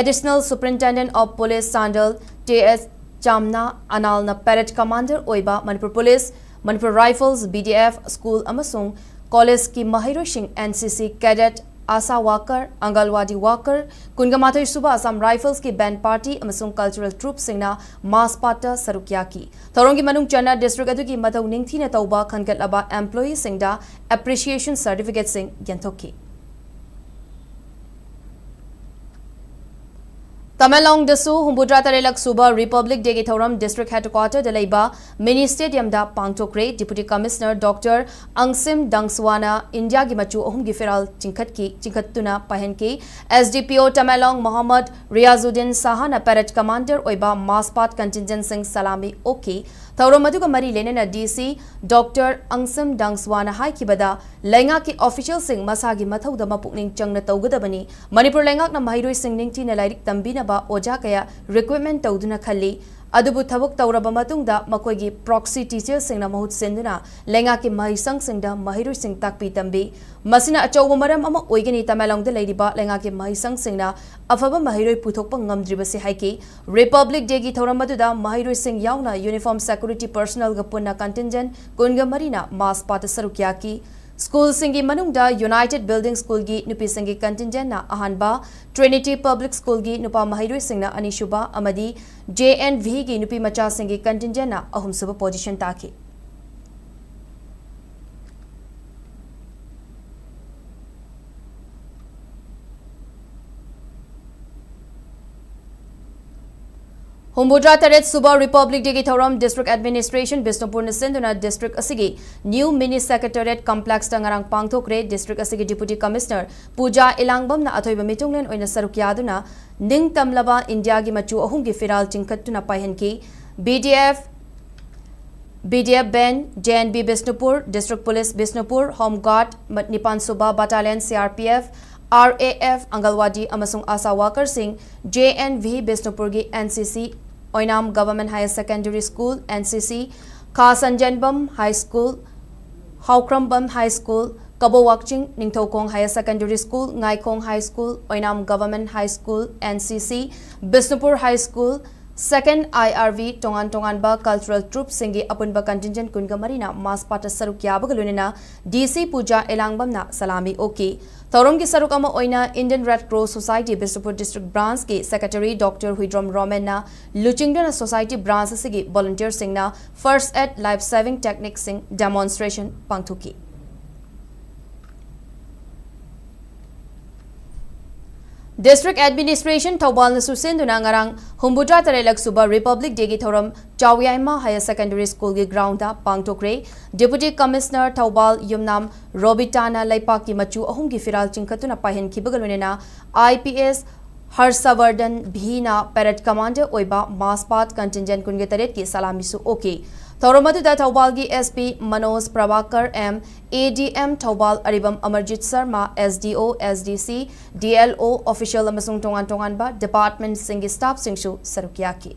Additional Superintendent of Police Chandel T S ꯆꯥꯝꯅꯥ ꯑꯅꯥꯜꯅ parade commander ꯑꯣꯏꯕ Manipur Police, Manipur Rifles, B D F, school ꯑꯃꯁꯨꯡ college ꯀꯤ ꯃꯍꯩꯔꯣꯏꯁꯤꯡ, N C C cadet, ASHA worker, Anganwadi worker, ꯀꯨꯟꯒ ꯃꯥꯊꯣꯏ ꯁꯨꯕ Assam Rifles ꯀꯤ band party ꯑꯃꯁꯨꯡ cultural troupe ꯁꯤꯡꯅ march past ꯇ ꯁꯔꯨꯛ ꯌꯥꯈꯤ꯫ ꯊꯧꯔꯝꯒꯤ ꯃꯅꯨꯡ ꯆꯟꯅ district ꯑꯗꯨꯒꯤ ꯃꯊꯧ ꯅꯤꯡꯊꯤꯅ ꯇꯧꯕ ꯈꯟꯒꯠꯂꯕ employee ꯁꯤꯡꯗ appreciation certificate ꯁꯤꯡ ꯌꯦꯟꯊꯣꯛꯈꯤ꯫ ꯇꯃꯦꯡꯂꯣꯡꯗꯁꯨ ꯍꯨꯝꯐꯨꯇꯔꯥ ꯇꯔꯦꯠꯂꯛ ꯁꯨꯕ Republic Dayꯒꯤ ꯊꯧꯔꯝ District Headquarterꯗ ꯂꯩꯕ Mini Stadiumꯗ ꯄꯥꯡꯊꯣꯛꯈ꯭ꯔꯦ꯫ Deputy Commissioner Doctor ꯑꯪꯁꯤꯝ ꯗꯪꯁꯋꯥꯅ ꯏꯟꯗꯤꯌꯥꯒꯤ ꯃꯆꯨ ꯑꯍꯨꯝꯒꯤ ꯐꯤꯔꯥꯜ ꯆꯤꯡꯈꯠꯈꯤ, ꯆꯤꯡꯈꯠꯇꯨꯅ ꯄꯥꯏꯍꯟꯈꯤ꯫ S D P O Tamenglong Mohammad Riyazuddin ꯁꯥꯍꯅ Parade Commander ꯑꯣꯏꯕ Mass Part Contingentꯁꯤꯡ salami ꯑꯣꯛꯈꯤ꯫ ꯊꯧꯔꯝ ꯑꯗꯨꯒ ꯃꯔꯤ ꯂꯩꯅꯅ D C Doctor ꯑꯪꯁꯤꯝ ꯗꯪꯁꯋꯥꯅ ꯍꯥꯏꯈꯤꯕꯗ, ꯂꯩꯉꯥꯛꯀꯤ officialꯁꯤꯡ ꯃꯁꯥꯒꯤ ꯃꯊꯧꯗ ꯃꯄꯨꯛꯅꯤꯡ ꯆꯪꯅ ꯇꯧꯒꯗꯕꯅꯤ꯫ ꯃꯅꯤꯄꯨꯔ ꯂꯩꯉꯥꯛꯅ ꯃꯍꯩꯔꯣꯏꯁꯤꯡ ꯅꯤꯡꯊꯤꯅ ꯂꯥꯏꯔꯤꯛ ꯇꯝꯕꯤꯅꯕ ꯑꯣꯖꯥ ꯀꯌꯥ recruitment ꯇꯧꯗꯨꯅ ꯈꯜꯂꯤ꯫ ꯑꯗꯨꯕꯨ ꯊꯕꯛ ꯇꯧꯔꯕ ꯃꯇꯨꯡꯗ ꯃꯈꯣꯏꯒꯤ proxy teacherꯁꯤꯡꯅ ꯃꯍꯨꯠ ꯁꯤꯟꯗꯨꯅ ꯂꯩꯉꯥꯛꯀꯤ ꯃꯍꯩꯁꯪꯁꯤꯡꯗ ꯃꯍꯩꯔꯣꯏꯁꯤꯡ ꯇꯥꯛꯄꯤ ꯇꯝꯕꯤ꯫ ꯃꯁꯤꯅ ꯑꯆꯧꯕ ꯃꯔꯝ ꯑꯃ ꯑꯣꯏꯒꯅꯤ ꯇꯃꯦꯡꯂꯣꯡꯗ ꯂꯩꯔꯤꯕ ꯂꯩꯉꯥꯛꯀꯤ ꯃꯍꯩꯁꯪꯁꯤꯡꯅ ꯑꯐꯕ ꯃꯍꯩꯔꯣꯏ ꯄꯨꯊꯣꯛꯄ ꯉꯝꯗ꯭ꯔꯤꯕꯁꯤ ꯍꯥꯏꯈꯤ꯫ Republic Dayꯒꯤ ꯊꯧꯔꯝ ꯑꯗꯨꯗ ꯃꯍꯩꯔꯣꯏꯁꯤꯡ ꯌꯥꯎꯅ uniform security personnelꯒ ꯄꯨꯟꯅ contingent ꯀꯨꯟꯒ ꯃꯔꯤꯅ Mass Partꯇ ꯁꯔꯨꯛ ꯌꯥꯈꯤ꯫ Schoolꯁꯤꯡꯒꯤ ꯃꯅꯨꯡꯗ United Building Schoolꯒꯤ ꯅꯨꯄꯤꯁꯤꯡꯒꯤ contingentꯅ ꯑꯍꯥꯟꯕ, Trinity Public Schoolꯒꯤ ꯅꯨꯄꯥ ꯃꯍꯩꯔꯣꯏꯁꯤꯡꯅ ꯑꯅꯤꯁꯨꯕ ꯑꯃꯗꯤ J N Vꯒꯤ ꯅꯨꯄꯤ ꯃꯆꯥꯁꯤꯡꯒꯤ contingentꯅ ꯑꯍꯨꯝꯁꯨꯕ position ꯇꯥꯈꯤ꯫ ꯍꯨꯝꯐꯨꯇꯔꯥ ꯇꯔꯦꯠ ꯁꯨꯕ Republic Dayꯒꯤ ꯊꯧꯔꯝ District Administration ꯕꯤꯁꯅꯨꯄꯨꯔꯅ ꯁꯤꯟꯗꯨꯅ district ꯑꯁꯤꯒꯤ new mini secretariat complexꯇ ꯉꯔꯥꯡ ꯄꯥꯡꯊꯣꯛꯈ꯭ꯔꯦ꯫ District ꯑꯁꯤꯒꯤ Deputy Commissioner ꯄꯨꯖꯥ ꯏꯂꯥꯡꯕꯝꯅ ꯑꯊꯣꯏꯕ ꯃꯤꯊꯨꯡꯂꯦꯟ ꯑꯣꯏꯅ ꯁꯔꯨꯛ ꯌꯥꯗꯨꯅ ꯅꯤꯡꯇꯝꯂꯕ ꯏꯟꯗꯤꯌꯥꯒꯤ ꯃꯆꯨ ꯑꯍꯨꯝꯒꯤ ꯐꯤꯔꯥꯜ ꯆꯤꯡꯈꯠꯇꯨꯅ ꯄꯥꯏꯍꯟꯈꯤ꯫ B D F, B D F band, J N V Bishnupur, District Police Bishnupur, Home Guard, ꯃ-, ꯅꯤꯄꯥꯟ ꯁꯨꯕ Battalion C R P F, R A F, ꯑꯪꯒꯜꯋꯥꯗꯤ ꯑꯃꯁꯨꯡ ꯑꯥꯁꯥ workerꯁꯤꯡ, J N V ꯕꯤꯁꯅꯨꯄꯨꯔꯒꯤ N C C, ꯑꯣꯏꯅꯥꯝ Government Higher Secondary School, N C C, ꯈꯥ ꯁꯟꯖꯦꯟꯕꯝ High School, ꯍꯥꯎꯈ꯭ꯔꯝꯕꯝ High School, ꯀꯕꯣ ꯋꯥꯛꯆꯤꯡ Ningthoukhong Higher Secondary School, ꯉꯥꯏꯈꯣꯡ High School, Oinam Government High School, N C C, Bishnupur High School, Second I R V, ꯇꯣꯉꯥꯟ ꯇꯣꯉꯥꯟꯕ cultural troupeꯁꯤꯡꯒꯤ ꯑꯄꯨꯟꯕ contingent ꯀꯨꯟꯒ ꯃꯔꯤꯅ Mass Partꯇ ꯁꯔꯨꯛ ꯌꯥꯕꯒ ꯂꯣꯏꯅꯅ D C ꯄꯨꯖꯥ ꯏꯂꯥꯡꯕꯝꯅ salami ꯑꯣꯛꯈꯤ꯫ ꯊꯧꯔꯝꯒꯤ ꯁꯔꯨꯛ ꯑꯃ ꯑꯣꯏꯅ Indian Red Cross Society Bishnupur District Branchꯀꯤ Secretary Doctor Huidrom ꯔꯣꯃꯦꯟꯅ ꯂꯨꯆꯤꯡꯗꯨꯅ society branch ꯑꯁꯤꯒꯤ volunteerꯁꯤꯡꯅ first aid, life saving techniqueꯁꯤꯡ demonstration ꯄꯥꯡꯊꯣꯛꯈꯤ꯫ District Administration ꯊꯧꯕꯥꯜꯅ ꯁꯨꯁꯦꯟꯗꯨꯅ ꯉꯔꯥꯡ ꯍꯨꯝꯐꯨꯇꯔꯥ ꯇꯔꯦꯠꯂꯛ ꯁꯨꯕ Republic Day ꯒꯤ ꯊꯧꯔꯝ ꯆꯥꯎꯌꯥꯏꯃ Higher Secondary School ꯒꯤ ground ꯗ ꯄꯥꯡꯊꯣꯛꯈ꯭ꯔꯦ꯫ Deputy Commissioner ꯊꯧꯕꯥꯜ ꯌꯨꯝꯅꯥꯝ ꯔꯣꯕꯤꯇꯥꯅ ꯂꯩꯄꯥꯛꯀꯤ ꯃꯆꯨ ꯑꯍꯨꯝꯒꯤ ꯐꯤꯔꯥꯜ ꯆꯤꯡꯈꯠꯇꯨꯅ ꯄꯥꯏꯍꯟꯈꯤꯕꯒ ꯂꯣꯏꯅꯅ I P S Harshvardhan ꯚꯤꯅ parade commander ꯑꯣꯏꯕ Mass Part Contingent ꯀꯨꯟꯒ ꯇꯔꯦꯠꯀꯤ ꯁꯂꯥꯃꯤꯁꯨ ꯑꯣꯛꯈꯤ꯫ ꯊꯧꯔꯝ ꯑꯗꯨꯗ ꯊꯧꯕꯥꯜꯒꯤ S P Manoj Prabhakar M, A D M Thoubal Aribam Amarjeet Sharma, S D O, S D C, D L O official ꯑꯃꯁꯨꯡ ꯇꯣꯉꯥꯟ ꯇꯣꯉꯥꯟꯕ department ꯁꯤꯡꯒꯤ staff ꯁꯤꯡꯁꯨ ꯁꯔꯨꯛ ꯌꯥꯈꯤ꯫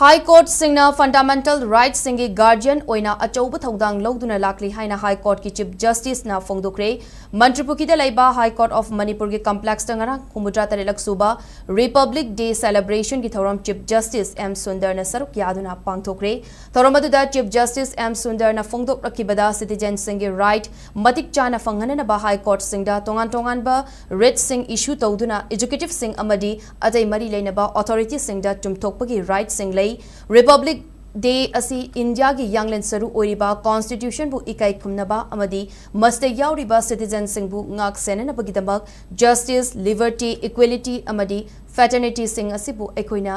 High Court ꯁꯤꯡꯅ fundamental rights ꯁꯤꯡꯒꯤ guardian ꯑꯣꯏꯅ ꯑꯆꯧꯕ ꯊꯧꯗꯥꯡ ꯂꯧꯗꯨꯅ ꯂꯥꯛꯂꯤ ꯍꯥꯏꯅ High Court ꯀꯤ Chief Justice ꯅ ꯐꯣꯡꯗꯣꯛꯈ꯭ꯔꯦ꯫ ꯃꯟꯇ꯭ꯔꯤꯄꯨꯈ꯭ꯔꯤꯗ ꯂꯩꯕ High Court of ꯃꯅꯤꯄꯨꯔꯒꯤ complex ꯇ ꯉꯔꯥꯡ ꯍꯨꯝꯐꯨꯇꯔꯥ ꯇꯔꯦꯠꯂꯛ ꯁꯨꯕ Republic Day celebration ꯒꯤ ꯊꯧꯔꯝ Chief Justice M ꯁꯨꯟꯗꯔꯅ ꯁꯔꯨꯛ ꯌꯥꯗꯨꯅ ꯄꯥꯡꯊꯣꯛꯈ꯭ꯔꯦ꯫ ꯊꯧꯔꯝ ꯑꯗꯨꯗ Chief Justice M ꯁꯨꯟꯗꯔꯅ ꯐꯣꯡꯗꯣꯛꯂꯛꯈꯤꯕꯗ citizen ꯁꯤꯡꯒꯤ right ꯃꯇꯤꯛ ꯆꯥꯅ ꯐꯪꯍꯟꯅꯅꯕ High Court ꯁꯤꯡꯗ ꯇꯣꯉꯥꯟ ꯇꯣꯉꯥꯟꯕ writ ꯁꯤꯡ issue ꯇꯧꯗꯨꯅ executive ꯁꯤꯡ ꯑꯃꯗꯤ ꯑꯇꯩ ꯃꯔꯤ ꯂꯩꯅꯕ authority ꯁꯤꯡꯗ ꯆꯨꯝꯊꯣꯛꯄꯒꯤ right ꯁꯤꯡ ꯂꯩ꯫ Republic Day ꯑꯁꯤ ꯏꯟꯗꯤꯌꯥꯒꯤ ꯌꯥꯡꯂꯦꯟ ꯁꯔꯨ ꯑꯣꯏꯔꯤꯕ constitution ꯕꯨ ꯏꯀꯥꯏ ꯈꯨꯝꯅꯕ ꯑꯃꯗꯤ ꯃꯁꯤꯗ ꯌꯥꯎꯔꯤꯕ citizen ꯁꯤꯡꯕꯨ ꯉꯥꯛ ꯁꯦꯟꯅꯅꯕꯒꯤꯗꯃꯛ justice, liberty, equality ꯑꯃꯗꯤ fraternity ꯁꯤꯡ ꯑꯁꯤꯕꯨ ꯑꯩꯈꯣꯏꯅ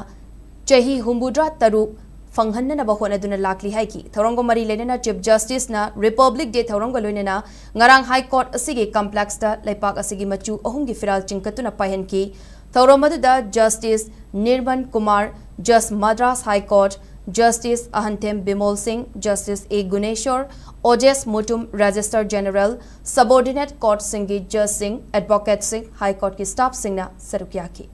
ꯆꯍꯤ ꯍꯨꯝꯐꯨꯇꯔꯥ ꯇꯔꯨꯛ ꯐꯪꯍꯟꯅꯅꯕ ꯍꯣꯠꯅꯗꯨꯅ ꯂꯥꯛꯂꯤ ꯍꯥꯏꯈꯤ꯫ ꯊꯧꯔꯝꯒ ꯃꯔꯤ ꯂꯩꯅꯅ Chief Justice ꯅ Republic Day ꯊꯧꯔꯝꯒ ꯂꯣꯏꯅꯅ ꯉꯔꯥꯡ High Court ꯑꯁꯤꯒꯤ complex ꯇ ꯂꯩꯄꯥꯛ ꯑꯁꯤꯒꯤ ꯃꯆꯨ ꯑꯍꯨꯝꯒꯤ ꯐꯤꯔꯥꯜ ꯆꯤꯡꯈꯠꯇꯨꯅ ꯄꯥꯏꯍꯟꯈꯤ꯫ ꯊꯧꯔꯝ ꯑꯗꯨꯗ Justice ꯅꯤꯔꯃꯟ Kumar, Judge Madras High Court, Justice ꯑꯍꯟꯊꯦꯝ Bimol ꯁꯤꯡ, Justice A Guneshor, ꯑꯣꯖꯦꯁ Mutum, Registrar General, subordinate court ꯁꯤꯡꯒꯤ judge ꯁꯤꯡ, advocate ꯁꯤꯡ, High Court ꯀꯤ staff ꯁꯤꯡꯅ ꯁꯔꯨꯛ ꯌꯥꯈꯤ꯫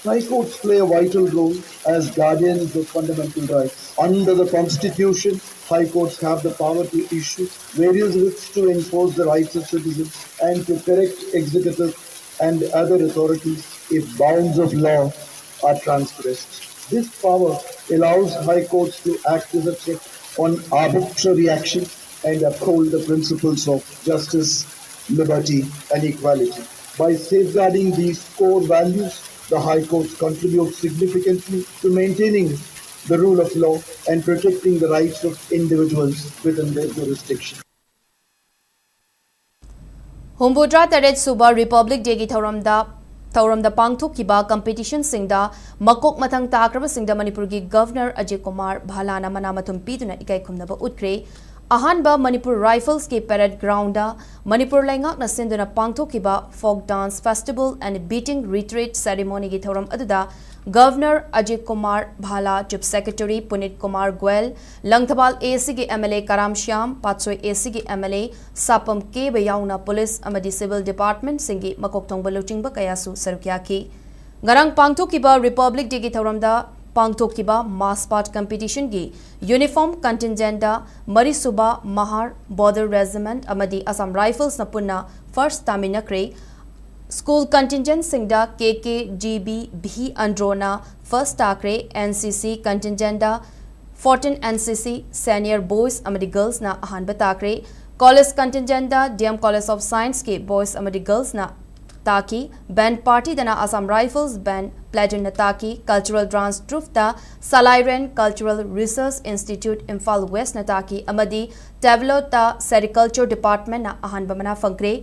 High courts play a vital role as guardians of fundamental rights. Under the Constitution, high courts have the power to issue various writs to enforce the rights of citizens and to correct executive and other authorities if bounds of law are transgressed. This power allows high courts to act as a check on arbitrary action and uphold the principles of justice, liberty, and equality. By safeguarding these core values, The High Courts contribute significantly to maintaining the rule of law and protecting the rights of individuals within their jurisdiction. ꯍꯨꯝꯐꯨꯇꯔꯥ ꯇꯔꯦꯠ ꯁꯨꯕ Republic Day ꯒꯤ ꯊꯧꯔꯝꯗ ꯊꯧꯔꯝꯗ ꯄꯥꯡꯊꯣꯛꯈꯤꯕ competition ꯁꯤꯡꯗ ꯃꯀꯣꯛ ꯃꯊꯪ ꯇꯥꯈ꯭ꯔꯕꯁꯤꯡꯗ ꯃꯅꯤꯄꯨꯔꯒꯤ Governor ꯑꯖꯤꯠ ꯀꯨꯃꯥꯔ ꯚꯥꯂꯥꯅ ꯃꯅꯥ ꯃꯊꯨꯝ ꯄꯤꯗꯨꯅ ꯏꯀꯥꯏ ꯈꯨꯝꯅꯕ ꯎꯠꯈ꯭ꯔꯦ꯫ ꯑꯍꯥꯟꯕ ꯃꯅꯤꯄꯨꯔ Rifles ꯀꯤ parade ground ꯗ ꯃꯅꯤꯄꯨꯔ ꯂꯩꯉꯥꯛꯅ ꯁꯤꯟꯗꯨꯅ ꯄꯥꯡꯊꯣꯛꯈꯤꯕ Folk Dance Festival and Beating Retreat Ceremony ꯒꯤ ꯊꯧꯔꯝ ꯑꯗꯨꯗ Governor Ajit Kumar ꯚꯥꯂꯥ, Chief Secretary ꯄꯨꯅꯤꯠ Kumar Goyal, Langthabal AC ꯒꯤ MLA ꯀꯔꯥꯝ ꯁ꯭ꯌꯥꯝ, ꯄꯥꯠꯁꯣꯏ AC ꯒꯤ MLA ꯁꯥꯄꯝ ꯀꯦꯕ ꯌꯥꯎꯅ police ꯑꯃꯗꯤ civil department ꯁꯤꯡꯒꯤ ꯃꯀꯣꯛ ꯊꯣꯡꯕ ꯂꯨꯆꯤꯡꯕ ꯀꯌꯥꯁꯨ ꯁꯔꯨꯛ ꯌꯥꯈꯤ꯫ ꯉꯔꯥꯡ ꯄꯥꯡꯊꯣꯛꯈꯤꯕ Republic Day ꯒꯤ ꯊꯧꯔꯝꯗ ꯄꯥꯡꯊꯣꯛꯈꯤꯕ mass part competition ꯒꯤ uniform contingent ꯗ ꯃꯔꯤꯁꯨꯕ ꯃꯍꯥꯔ, Border Regiment ꯑꯃꯗꯤ Assam Rifles ꯅ ꯄꯨꯟꯅ first ꯇꯥꯃꯤꯟꯅꯈ꯭ꯔꯦ꯫ School contingent ꯁꯤꯡꯗ KKGB B ꯑꯟꯗ꯭ꯔꯣꯅ first ꯇꯥꯈ꯭ꯔꯦ꯫ NCC contingent ꯗ fourteen NCC senior boys ꯑꯃꯗꯤ girls ꯅ ꯑꯍꯥꯟꯕ ꯇꯥꯈ꯭ꯔꯦ꯫ College contingent the DM College of Science ꯀꯤ boys ꯑꯃꯗꯤ girls ꯅ ꯇꯥꯈꯤ꯫ Band party ꯗꯅ Assam Rifles Band platoon ꯅ ꯇꯥꯈꯤ꯫ Cultural dance troupe ꯇ Salairen Cultural Research Institute Imphal West ꯅ ꯇꯥꯈꯤ ꯑꯃꯗꯤ Tableau ꯇ Sericulture Department ꯅ ꯑꯍꯥꯟꯕ ꯃꯅꯥ ꯐꯪꯈ꯭ꯔꯦ꯫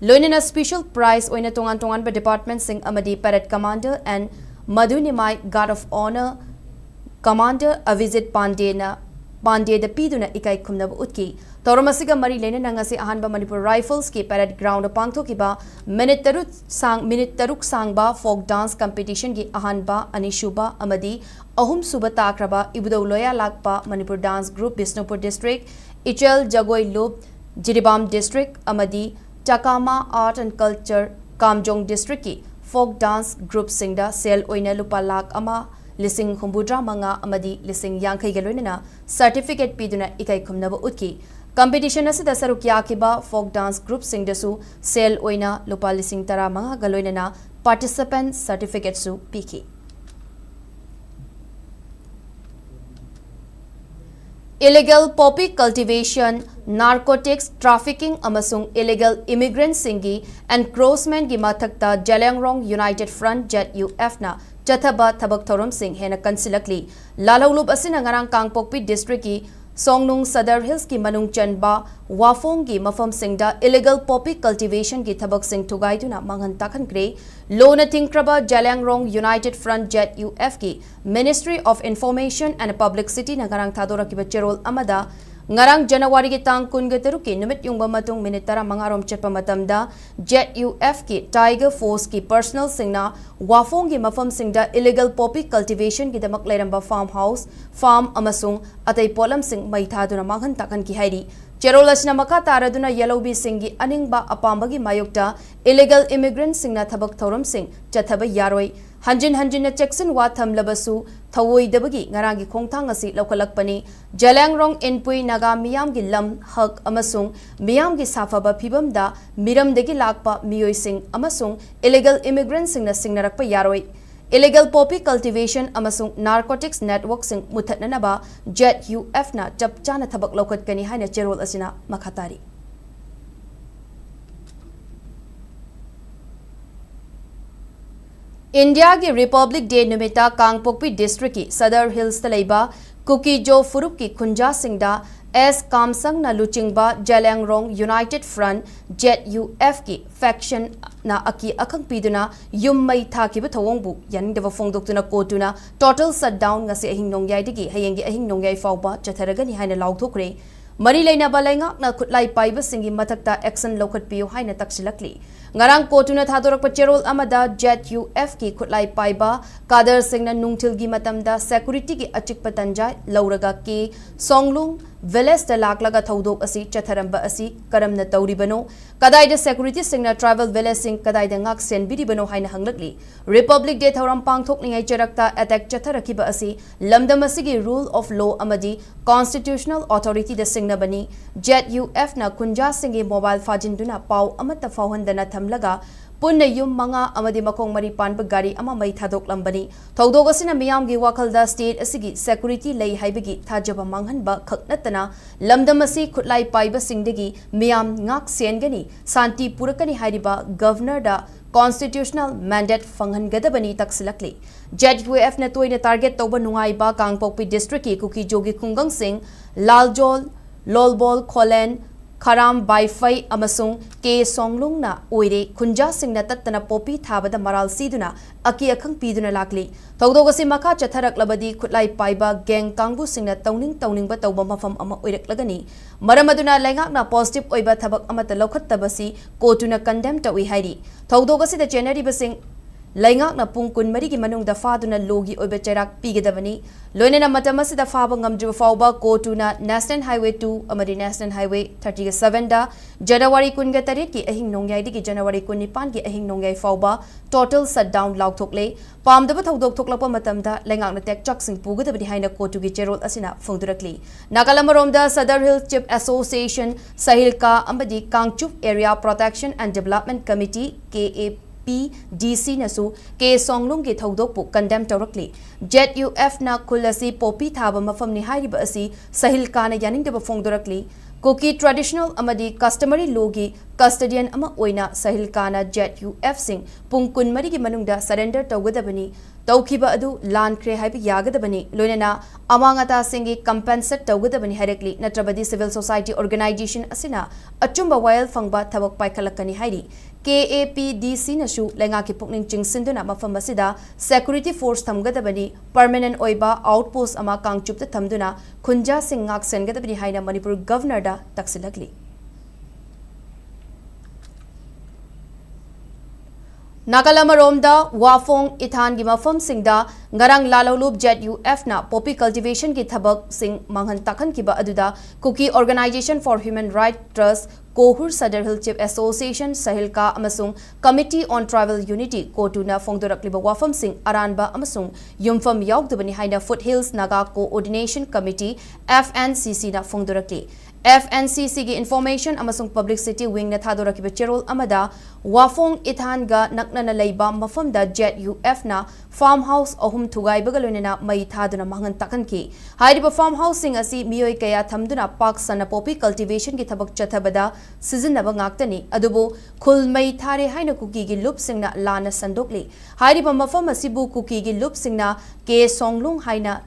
ꯂꯣꯏꯅꯅ special prize ꯑꯣꯏꯅ ꯇꯣꯉꯥꯟ ꯇꯣꯉꯥꯟꯕ department ꯁꯤꯡ ꯑꯃꯗꯤ parade commander and ꯃꯗꯨꯅꯤꯃꯥꯏ Guard of Honour Commander Avijit Pandey ꯅ ꯄꯥꯟꯗꯦꯗ ꯄꯤꯗꯨꯅ ꯏꯀꯥꯏ ꯈꯨꯝꯅꯕ ꯎꯠꯈꯤ꯫ ꯊꯧꯔꯝ ꯑꯁꯤꯒ ꯃꯔꯤ ꯂꯩꯅꯅ ꯉꯁꯤ ꯑꯍꯥꯟꯕ ꯃꯅꯤꯄꯨꯔ Rifles ꯀꯤ parade ground ꯗ ꯄꯥꯡꯊꯣꯛꯈꯤꯕ minute ꯇꯔꯨꯛ ꯁꯥꯡ minute ꯇꯔꯨꯛ ꯁꯥꯡꯕ folk dance competition ꯒꯤ ꯑꯍꯥꯟꯕ, ꯑꯅꯤꯁꯨꯕ ꯑꯃꯗꯤ ꯑꯍꯨꯝꯁꯨꯕ ꯇꯥꯈ꯭ꯔꯕ ꯏꯕꯨꯙꯧ ꯂꯣꯌꯥ ꯂꯥꯛꯄ Manipur dance group Bishnupur district, ꯏꯆꯦꯜ ꯖꯒꯣꯏ ꯂꯨꯞ ꯖꯤꯔꯤꯕꯥꯝ district ꯑꯃꯗꯤ Takama Art and Culture Kamjong district ꯀꯤ folk dance group ꯁꯤꯡꯗ ꯁꯦꯜ ꯑꯣꯏꯅ ꯂꯨꯄꯥ ꯂꯥꯈ ꯑꯃ, ꯂꯤꯁꯤꯡ ꯍꯨꯝꯐꯨꯇꯔꯥ ꯃꯉꯥ ꯑꯃꯗꯤ ꯂꯤꯁꯤꯡ ꯌꯥꯡꯈꯩꯒ ꯂꯣꯏꯅꯅ certificate ꯄꯤꯗꯨꯅ ꯏꯀꯥꯏ ꯈꯨꯝꯅꯕ ꯎꯠꯈꯤ꯫ Competition ꯑꯁꯤꯗ ꯁꯔꯨꯛ ꯌꯥꯈꯤꯕ folk dance group ꯁꯤꯡꯗꯁꯨ ꯁꯦꯜ ꯑꯣꯏꯅ ꯂꯨꯄꯥ ꯂꯤꯁꯤꯡ ꯇꯔꯥꯃꯉꯥꯒ ꯂꯣꯏꯅꯅ participant certificate ꯁꯨ ꯄꯤꯈꯤ꯫ Illegal poppy cultivation narcotics trafficking ꯑꯃꯁꯨꯡ illegal immigrantꯁꯤꯡꯒꯤ encroachmentꯀꯤ ꯃꯊꯛꯇ ꯖꯦꯂꯤꯌꯥꯡꯔꯣꯡ United Front, ZUFꯅ ꯆꯠꯊꯕ ꯊꯕꯛ ꯊꯧꯔꯝꯁꯤꯡ ꯍꯦꯟꯅ ꯀꯟꯁꯤꯜꯂꯛꯂꯤ꯫ ꯂꯥꯜꯍꯧꯂꯨꯞ ꯑꯁꯤꯅ ꯉꯔꯥꯡ ꯀꯥꯡꯄꯣꯛꯄꯤ districtꯀꯤ ꯁꯣꯡꯅꯨꯡ ꯁꯗꯔ ꯍꯤꯜꯁꯀꯤ ꯃꯅꯨꯡ ꯆꯟꯕ ꯋꯥꯐꯣꯡꯒꯤ ꯃꯐꯝꯁꯤꯡꯗ illegal poppy cultivationꯒꯤ ꯊꯕꯛꯁꯤꯡ ꯊꯨꯒꯥꯏꯗꯨꯅ ꯃꯥꯡꯍꯟ ꯇꯥꯛꯍꯟꯈ꯭ꯔꯦ꯫ ꯂꯣꯅ ꯊꯤꯡꯈ꯭ꯔꯕ Zeliangrong United Front, ZUFꯀꯤ Ministry of Information and Publicityꯅ ꯉꯔꯥꯡ ꯊꯥꯗꯣꯔꯛꯈꯤꯕ ꯆꯦꯔꯣꯜ ꯑꯃꯗ, ꯉꯔꯥꯡ ꯖꯅꯋꯥꯔꯤꯒꯤ ꯇꯥꯡ ꯀꯨꯟꯒ ꯇꯔꯨꯛꯀꯤ ꯅꯨꯃꯤꯠ ꯌꯨꯡꯕ ꯃꯇꯨꯡ ꯃꯤꯅꯤꯠ ꯇꯔꯥꯃꯉꯥ ꯔꯣꯝ ꯆꯠꯄ ꯃꯇꯝꯗ, ZUFꯀꯤ Tiger Forceꯀꯤ personnelꯁꯤꯡꯅ ꯋꯥꯐꯣꯡꯒꯤ ꯃꯐꯝꯁꯤꯡꯗ illegal poppy cultivationꯒꯤꯗꯃꯛ ꯂꯩꯔꯝꯕ farm house, farm ꯑꯃꯁꯨꯡ ꯑꯇꯩ ꯄꯣꯠꯂꯝꯁꯤꯡ ꯃꯩ ꯊꯥꯗꯨꯅ ꯃꯥꯡꯍꯟ ꯇꯥꯛꯍꯟꯈꯤ ꯍꯥꯏꯔꯤ꯫ ꯆꯦꯔꯣꯜ ꯑꯁꯤꯅ ꯃꯈꯥ ꯇꯥꯔꯗꯨꯅ ꯌꯦꯜꯍꯧꯕꯤꯁꯤꯡꯒꯤ ꯑꯅꯤꯡꯕ ꯑꯄꯥꯝꯕꯒꯤ ꯃꯥꯌꯣꯛꯇ illegal immigrantꯁꯤꯡꯅ ꯊꯕꯛ ꯊꯧꯔꯝꯁꯤꯡ ꯆꯠꯊꯕ ꯌꯥꯔꯣꯏ꯫ ꯍꯟꯖꯤꯟ ꯍꯟꯖꯤꯟꯅ ꯆꯦꯛꯁꯤꯟꯋꯥ ꯊꯝꯂꯕꯁꯨ ꯊꯧꯑꯣꯏꯗꯕꯒꯤ ꯉꯔꯥꯡꯒꯤ ꯈꯣꯡꯊꯥꯡ ꯑꯁꯤ ꯂꯧꯈꯠꯂꯛꯄꯅꯤ꯫ ꯖꯦꯂꯤꯌꯥꯡꯔꯣꯡ ꯏꯟꯄꯨꯏ ꯅꯥꯒꯥ ꯃꯤꯌꯥꯝꯒꯤ ꯂꯝ, ꯍꯛ ꯑꯃꯁꯨꯡ ꯃꯤꯌꯥꯝꯒꯤ ꯁꯥꯐꯕ ꯐꯤꯕꯝꯗ ꯃꯤꯔꯝꯗꯒꯤ ꯂꯥꯛꯄ ꯃꯤꯑꯣꯏꯁꯤꯡ ꯑꯃꯁꯨꯡ illegal immigrantꯁꯤꯡꯅ ꯁꯤꯡꯅꯔꯛꯄ ꯌꯥꯔꯣꯏ꯫ Illegal poppy cultivation ꯑꯃꯁꯨꯡ narcotics networkꯁꯤꯡ ꯃꯨꯊꯠꯅꯅꯕ ZUFꯅ ꯆꯞ ꯆꯥꯅ ꯊꯕꯛ ꯂꯧꯈꯠꯀꯅꯤ ꯍꯥꯏꯅ ꯆꯦꯔꯣꯜ ꯑꯁꯤꯅ ꯃꯈꯥ ꯇꯥꯔꯤ꯫ ꯏꯟꯗꯤꯌꯥꯒꯤ Republic Day ꯅꯨꯃꯤꯠꯇ ꯀꯥꯡꯄꯣꯛꯄꯤ districtꯀꯤ ꯁꯗꯔ ꯍꯤꯜꯁꯇ ꯂꯩꯕ ꯀꯨꯀꯤꯖꯣ ꯐꯨꯔꯨꯞꯀꯤ ꯈꯨꯟꯖꯥꯁꯤꯡꯗ ꯑꯦꯁ ꯀꯥꯝꯁꯪꯅ ꯂꯨꯆꯤꯡꯕ ꯖꯦꯂꯤꯌꯥꯡꯔꯣꯡ United Front, ZUFꯀꯤ factionꯅ ꯑꯀꯤ ꯑꯈꯪ ꯄꯤꯗꯨꯅ ꯌꯨꯝ ꯃꯩ ꯊꯥꯈꯤꯕ ꯊꯧꯑꯣꯡꯕꯨ ꯌꯥꯅꯤꯡꯗꯕ ꯐꯣꯡꯗꯣꯛꯇꯨꯅ ꯀꯣꯇꯨꯅ total shutdown ꯉꯁꯤ ꯑꯍꯤꯡ ꯅꯣꯡꯌꯥꯏꯗꯒꯤ ꯍꯌꯦꯡꯒꯤ ꯑꯍꯤꯡ ꯅꯣꯡꯌꯥꯏ ꯐꯥꯎꯕ ꯆꯠꯊꯔꯒꯅꯤ ꯍꯥꯏꯅ ꯂꯥꯎꯊꯣꯛꯈ꯭ꯔꯦ꯫ ꯃꯔꯤ ꯂꯩꯅꯕ ꯂꯩꯉꯥꯛꯅ ꯈꯨꯠꯂꯥꯏ ꯄꯥꯏꯕꯁꯤꯡꯒꯤ ꯃꯊꯛꯇ action ꯂꯧꯈꯠꯄꯤꯌꯨ ꯍꯥꯏꯅ ꯇꯛꯁꯤꯜꯂꯛꯂꯤ꯫ ꯉꯔꯥꯡ ꯀꯣꯇꯨꯅ ꯊꯥꯗꯣꯔꯛꯄ ꯆꯦꯔꯣꯜ ꯑꯃꯗ ZUFꯀꯤ ꯈꯨꯠꯂꯥꯏ ꯄꯥꯏꯕ ꯀꯥꯗꯔꯁꯤꯡꯅ ꯅꯨꯡꯊꯤꯜꯒꯤ ꯃꯇꯝꯗ securityꯒꯤ ꯑꯆꯤꯛꯄ ꯇꯟꯖꯥ ꯂꯧꯔꯒ ꯀꯦ ꯁꯣꯡꯂꯨꯡ villageꯇ ꯂꯥꯛꯂꯒ ꯊꯧꯗꯣꯛ ꯑꯁꯤ ꯆꯠꯊꯔꯝꯕ ꯑꯁꯤ ꯀꯔꯝꯅ ꯇꯧꯔꯤꯕꯅꯣ? ꯀꯗꯥꯏꯗ securityꯁꯤꯡꯅ tribal villageꯁꯤꯡ ꯀꯗꯥꯏꯗ ꯉꯥꯛ ꯁꯦꯟꯕꯤꯔꯤꯕꯅꯣ ꯍꯥꯏꯅ ꯍꯪꯂꯛꯂꯤ꯫ Republic Day ꯊꯧꯔꯝ ꯄꯥꯡꯊꯣꯛꯂꯤꯉꯩ ꯆꯩꯔꯛꯇ attack ꯆꯠꯊꯔꯛꯈꯤꯕ ꯑꯁꯤ ꯂꯝꯗꯝ ꯑꯁꯤꯒꯤ rule of law ꯑꯃꯗꯤ constitutional authorityꯗ ꯁꯤꯡꯅꯕꯅꯤ꯫ ZUFꯅ ꯈꯨꯟꯖꯥꯁꯤꯡꯒꯤ mobile ꯐꯥꯖꯤꯟꯗꯨꯅ ꯄꯥꯎ ꯑꯃꯠꯇ ꯐꯥꯎꯍꯟꯗꯅ ꯊꯝꯂꯒ ꯄꯨꯟꯅ ꯌꯨꯝ ꯃꯉꯥ ꯑꯃꯗꯤ ꯃꯈꯣꯡ ꯃꯔꯤ ꯄꯥꯟꯕ ꯒꯥꯔꯤ ꯑꯃ ꯃꯩ ꯊꯥꯗꯣꯛꯂꯝꯕꯅꯤ꯫ ꯊꯧꯗꯣꯛ ꯑꯁꯤꯅ ꯃꯤꯌꯥꯝꯒꯤ ꯋꯥꯈꯜꯗ state ꯑꯁꯤꯒꯤ security ꯂꯩ ꯍꯥꯏꯕꯒꯤ ꯊꯥꯖꯕ ꯃꯥꯡꯍꯟꯕ ꯈꯛ ꯅꯠꯇꯅ ꯂꯝꯗꯝ ꯑꯁꯤ ꯈꯨꯠꯂꯥꯏ ꯄꯥꯏꯕꯁꯤꯡꯗꯒꯤ ꯃꯤꯌꯥꯝ ꯉꯥꯛ ꯁꯦꯟꯒꯅꯤ, ꯁꯥꯟꯇꯤ ꯄꯨꯔꯛꯀꯅꯤ ꯍꯥꯏꯔꯤꯕ Governorꯗ constitutional mandate ꯐꯪꯍꯟꯒꯗꯕꯅꯤ ꯇꯛꯁꯤꯜꯂꯛꯂꯤ꯫ ZUFꯅ ꯇꯣꯏꯅ target ꯇꯧꯕ ꯅꯨꯡꯉꯥꯏꯕ ꯀꯥꯡꯄꯣꯛꯄꯤ districtꯀꯤ ꯀꯨꯀꯤ-ꯖꯣꯒꯤ ꯈꯨꯡꯒꯪꯁꯤꯡ ꯂꯥꯜꯖꯣꯜ, ꯂꯣꯜꯕꯣꯜ, ꯈꯣꯂꯦꯟ, ꯈꯔꯥꯝ, ꯕꯥꯏꯐꯩ ꯑꯃꯁꯨꯡ ꯀꯦ ꯁꯣꯡꯂꯨꯡꯅ ꯑꯣꯏꯔꯦ ꯈꯨꯟꯖꯥꯁꯤꯡꯅ ꯇꯠꯇꯅ ꯄꯣꯄꯤ ꯊꯥꯕꯗ ꯃꯔꯥꯜ ꯁꯤꯗꯨꯅ ꯑꯀꯤ ꯑꯈꯪ ꯄꯤꯗꯨꯅ ꯂꯥꯛꯂꯤ꯫ ꯊꯧꯗꯣꯛ ꯑꯁꯤ ꯃꯈꯥ ꯆꯠꯊꯔꯛꯂꯕꯗꯤ ꯈꯨꯠꯂꯥꯏ ꯄꯥꯏꯕ gang ꯀꯥꯡꯕꯨꯁꯤꯡꯅ ꯇꯧꯅꯤꯡ ꯇꯧꯅꯤꯡꯕ ꯇꯧꯕ ꯃꯐꯝ ꯑꯃ ꯑꯣꯏꯔꯛꯂꯒꯅꯤ꯫ ꯃꯔꯝ ꯑꯗꯨꯅ ꯂꯩꯉꯥꯛꯅ positive ꯑꯣꯏꯕ ꯊꯕꯛ ꯑꯃꯠꯇ ꯂꯧꯈꯠꯇꯕꯁꯤ ꯀꯣꯇꯨꯅ condemn ꯇꯧꯏ ꯍꯥꯏꯔꯤ꯫ ꯊꯧꯗꯣꯛ ꯑꯁꯤꯗ ꯆꯦꯟꯅꯔꯤꯕꯁꯤꯡ ꯂꯩꯉꯥꯛꯅ ꯄꯨꯡ ꯀꯨꯟꯃꯔꯤꯒꯤ ꯃꯅꯨꯡꯗ ꯐꯥꯗꯨꯅ lawꯒꯤ ꯑꯣꯏꯕ ꯆꯩꯔꯥꯛ ꯄꯤꯒꯗꯕꯅꯤ꯫ ꯂꯣꯏꯅꯅ ꯃꯇꯝ ꯑꯁꯤꯗ ꯐꯥꯕ ꯉꯝꯗ꯭ꯔꯤꯕ ꯐꯥꯎꯕ ꯀꯣꯇꯨꯅ National Highway two ꯑꯃꯗꯤ National Highway thirty sevenꯗ January ꯀꯨꯟꯒ ꯇꯔꯦꯠꯀꯤ ꯑꯍꯤꯡ ꯅꯣꯡꯌꯥꯏꯗꯒꯤ January ꯀꯨꯟꯅꯤꯄꯥꯟꯒꯤ ꯑꯍꯤꯡ ꯅꯣꯡꯌꯥꯏ ꯐꯥꯎꯕ total shutdown ꯂꯥꯎꯊꯣꯛꯂꯦ꯫ ꯄꯥꯝꯗꯕ ꯊꯧꯗꯣꯛ ꯊꯣꯛꯂꯛꯄ ꯃꯇꯝꯗ ꯂꯩꯉꯥꯛꯅ ꯇꯦꯛꯆꯥꯛꯁꯤꯡ ꯄꯨꯒꯗꯕꯅꯤ ꯍꯥꯏꯅ ꯀꯣꯇꯨꯒꯤ ꯆꯦꯔꯣꯜ ꯑꯁꯤꯅ ꯐꯣꯡꯗꯣꯔꯛꯂꯤ꯫ ꯅꯥꯀꯜ ꯑꯃꯔꯣꯝꯗ Sadar Hill Chief Association, ꯁꯍꯤꯜꯀꯥ ꯑꯃꯗꯤ Kangchup Area Protection and Development Committee, KAPDCꯅꯁꯨ K ꯁꯣꯡꯂꯨꯡꯒꯤ ꯊꯧꯗꯣꯛꯄꯨ condemn ꯇꯧꯔꯛꯂꯤ꯫ ZUFꯅ ꯈꯨꯜ ꯑꯁꯤ ꯄꯣꯄꯤ ꯊꯥꯕ ꯃꯐꯝꯅꯤ ꯍꯥꯏꯔꯤꯕ ꯑꯁꯤ ꯁꯍꯤꯜꯀꯥꯅ ꯌꯥꯅꯤꯡꯗꯕ ꯐꯣꯡꯗꯣꯔꯛꯂꯤ꯫ ꯀꯨꯀꯤ traditional ꯑꯃꯗꯤ customary lawꯒꯤ custodian ꯑꯃ ꯑꯣꯏꯅ ꯁꯍꯤꯜꯀꯥꯅ ZUFꯁꯤꯡ ꯄꯨꯡ ꯀꯨꯟꯃꯔꯤꯒꯤ ꯃꯅꯨꯡꯗ surrender ꯇꯧꯒꯗꯕꯅꯤ, ꯇꯧꯈꯤꯕ ꯑꯗꯨ ꯂꯥꯟꯈ꯭ꯔꯦ ꯍꯥꯏꯕ ꯌꯥꯒꯗꯕꯅꯤ, ꯂꯣꯏꯅꯅ ꯑꯃꯥꯡ ꯑꯇꯥꯁꯤꯡꯒꯤ compensate ꯇꯧꯒꯗꯕꯅꯤ ꯍꯥꯏꯔꯛꯂꯤ꯫ ꯅꯠꯇ꯭ꯔꯕꯗꯤ civil society organization ꯑꯁꯤꯅ ꯑꯆꯨꯝꯕ ꯋꯥꯌꯦꯜ ꯐꯪꯕ ꯊꯕꯛ ꯄꯥꯏꯈꯠꯂꯛꯀꯅꯤ ꯍꯥꯏꯔꯤ꯫ KAPDCꯅꯁꯨ ꯂꯩꯉꯥꯛꯀꯤ ꯄꯨꯛꯅꯤꯡ ꯆꯤꯡꯁꯤꯟꯗꯨꯅ ꯃꯐꯝ ꯑꯁꯤꯗ security force ꯊꯝꯒꯗꯕꯅꯤ, permanent ꯑꯣꯏꯕ outpost ꯑꯃ ꯀꯥꯡꯆꯨꯞꯇ ꯊꯝꯗꯨꯅ ꯈꯨꯟꯖꯥꯁꯤꯡ ꯉꯥꯛ ꯁꯦꯟꯒꯗꯕꯅꯤ ꯍꯥꯏꯅ ꯃꯅꯤꯄꯨꯔ Governorꯗ ꯇꯛꯁꯤꯜꯂꯛꯂꯤ꯫ ꯅꯥꯀꯜ ꯑꯃꯔꯣꯝꯗ ꯋꯥꯐꯣꯡ ꯏꯊꯥꯟꯒꯤ ꯃꯐꯝꯁꯤꯡꯗ ꯉꯔꯥꯡ ꯂꯥꯂꯧꯂꯨꯞ ZUF ꯅ poppy cultivation ꯒꯤ ꯊꯕꯛꯁꯤꯡ ꯃꯥꯡꯍꯟ ꯇꯥꯛꯍꯟꯈꯤꯕ ꯑꯗꯨꯗ Kuki Organisation for Human Rights Trust, Kohur Sadar Hills Chief Association, ꯁꯍꯤꯜꯀꯥ ꯑꯃꯁꯨꯡ Committee on Tribal Unity, COTU ꯅ ꯐꯣꯡꯗꯣꯔꯛꯂꯤꯕ ꯋꯥꯐꯝꯁꯤꯡ ꯑꯔꯥꯟꯕ ꯑꯃꯁꯨꯡ ꯌꯨꯝꯐꯝ ꯌꯥꯎꯗꯕꯅꯤ ꯍꯥꯏꯅ Foothills Naga Coordination Committee, FNCC ꯅ ꯐꯣꯡꯗꯣꯔꯛꯂꯤ꯫ FNCC ꯒꯤ Information ꯑꯃꯁꯨꯡ Publicity Wing ꯅ ꯊꯥꯗꯣꯔꯛꯈꯤꯕ ꯆꯦꯔꯣꯜ ꯑꯃꯗ, ꯋꯥꯐꯣꯡ ꯏꯊꯥꯟꯒ ꯅꯛꯅꯅ ꯂꯩꯕ ꯃꯐꯝꯗ ZUF ꯅ farm house ꯑꯍꯨꯝ ꯊꯨꯒꯥꯏꯕꯒ ꯂꯣꯏꯅꯅ ꯃꯩ ꯊꯥꯗꯨꯅ ꯃꯥꯡꯍꯟ ꯇꯥꯛꯍꯟꯈꯤ꯫ ꯍꯥꯏꯔꯤꯕ farm house ꯁꯤꯡ ꯑꯁꯤ ꯃꯤꯑꯣꯏ ꯀꯌꯥ ꯊꯝꯗꯨꯅ ꯄꯥꯛ ꯁꯟꯅ poppy cultivation ꯒꯤ ꯊꯕꯛ ꯆꯠꯊꯕꯗ ꯁꯤꯖꯤꯟꯅꯕ ꯉꯥꯛꯇꯅꯤ꯫ ꯑꯗꯨꯕꯨ ꯈꯨꯜ ꯃꯩ ꯊꯥꯔꯦ ꯍꯥꯏꯅ ꯀꯨꯀꯤꯒꯤ ꯂꯨꯞꯁꯤꯡꯅ ꯂꯥꯟꯅ ꯁꯟꯗꯣꯛꯂꯤ꯫ ꯍꯥꯏꯔꯤꯕ ꯃꯐꯝ ꯑꯁꯤꯕꯨ ꯀꯨꯀꯤꯒꯤ ꯂꯨꯞꯁꯤꯡꯅ ꯀꯦ ꯁꯣꯡꯂꯨꯡ ꯍꯥꯏꯅ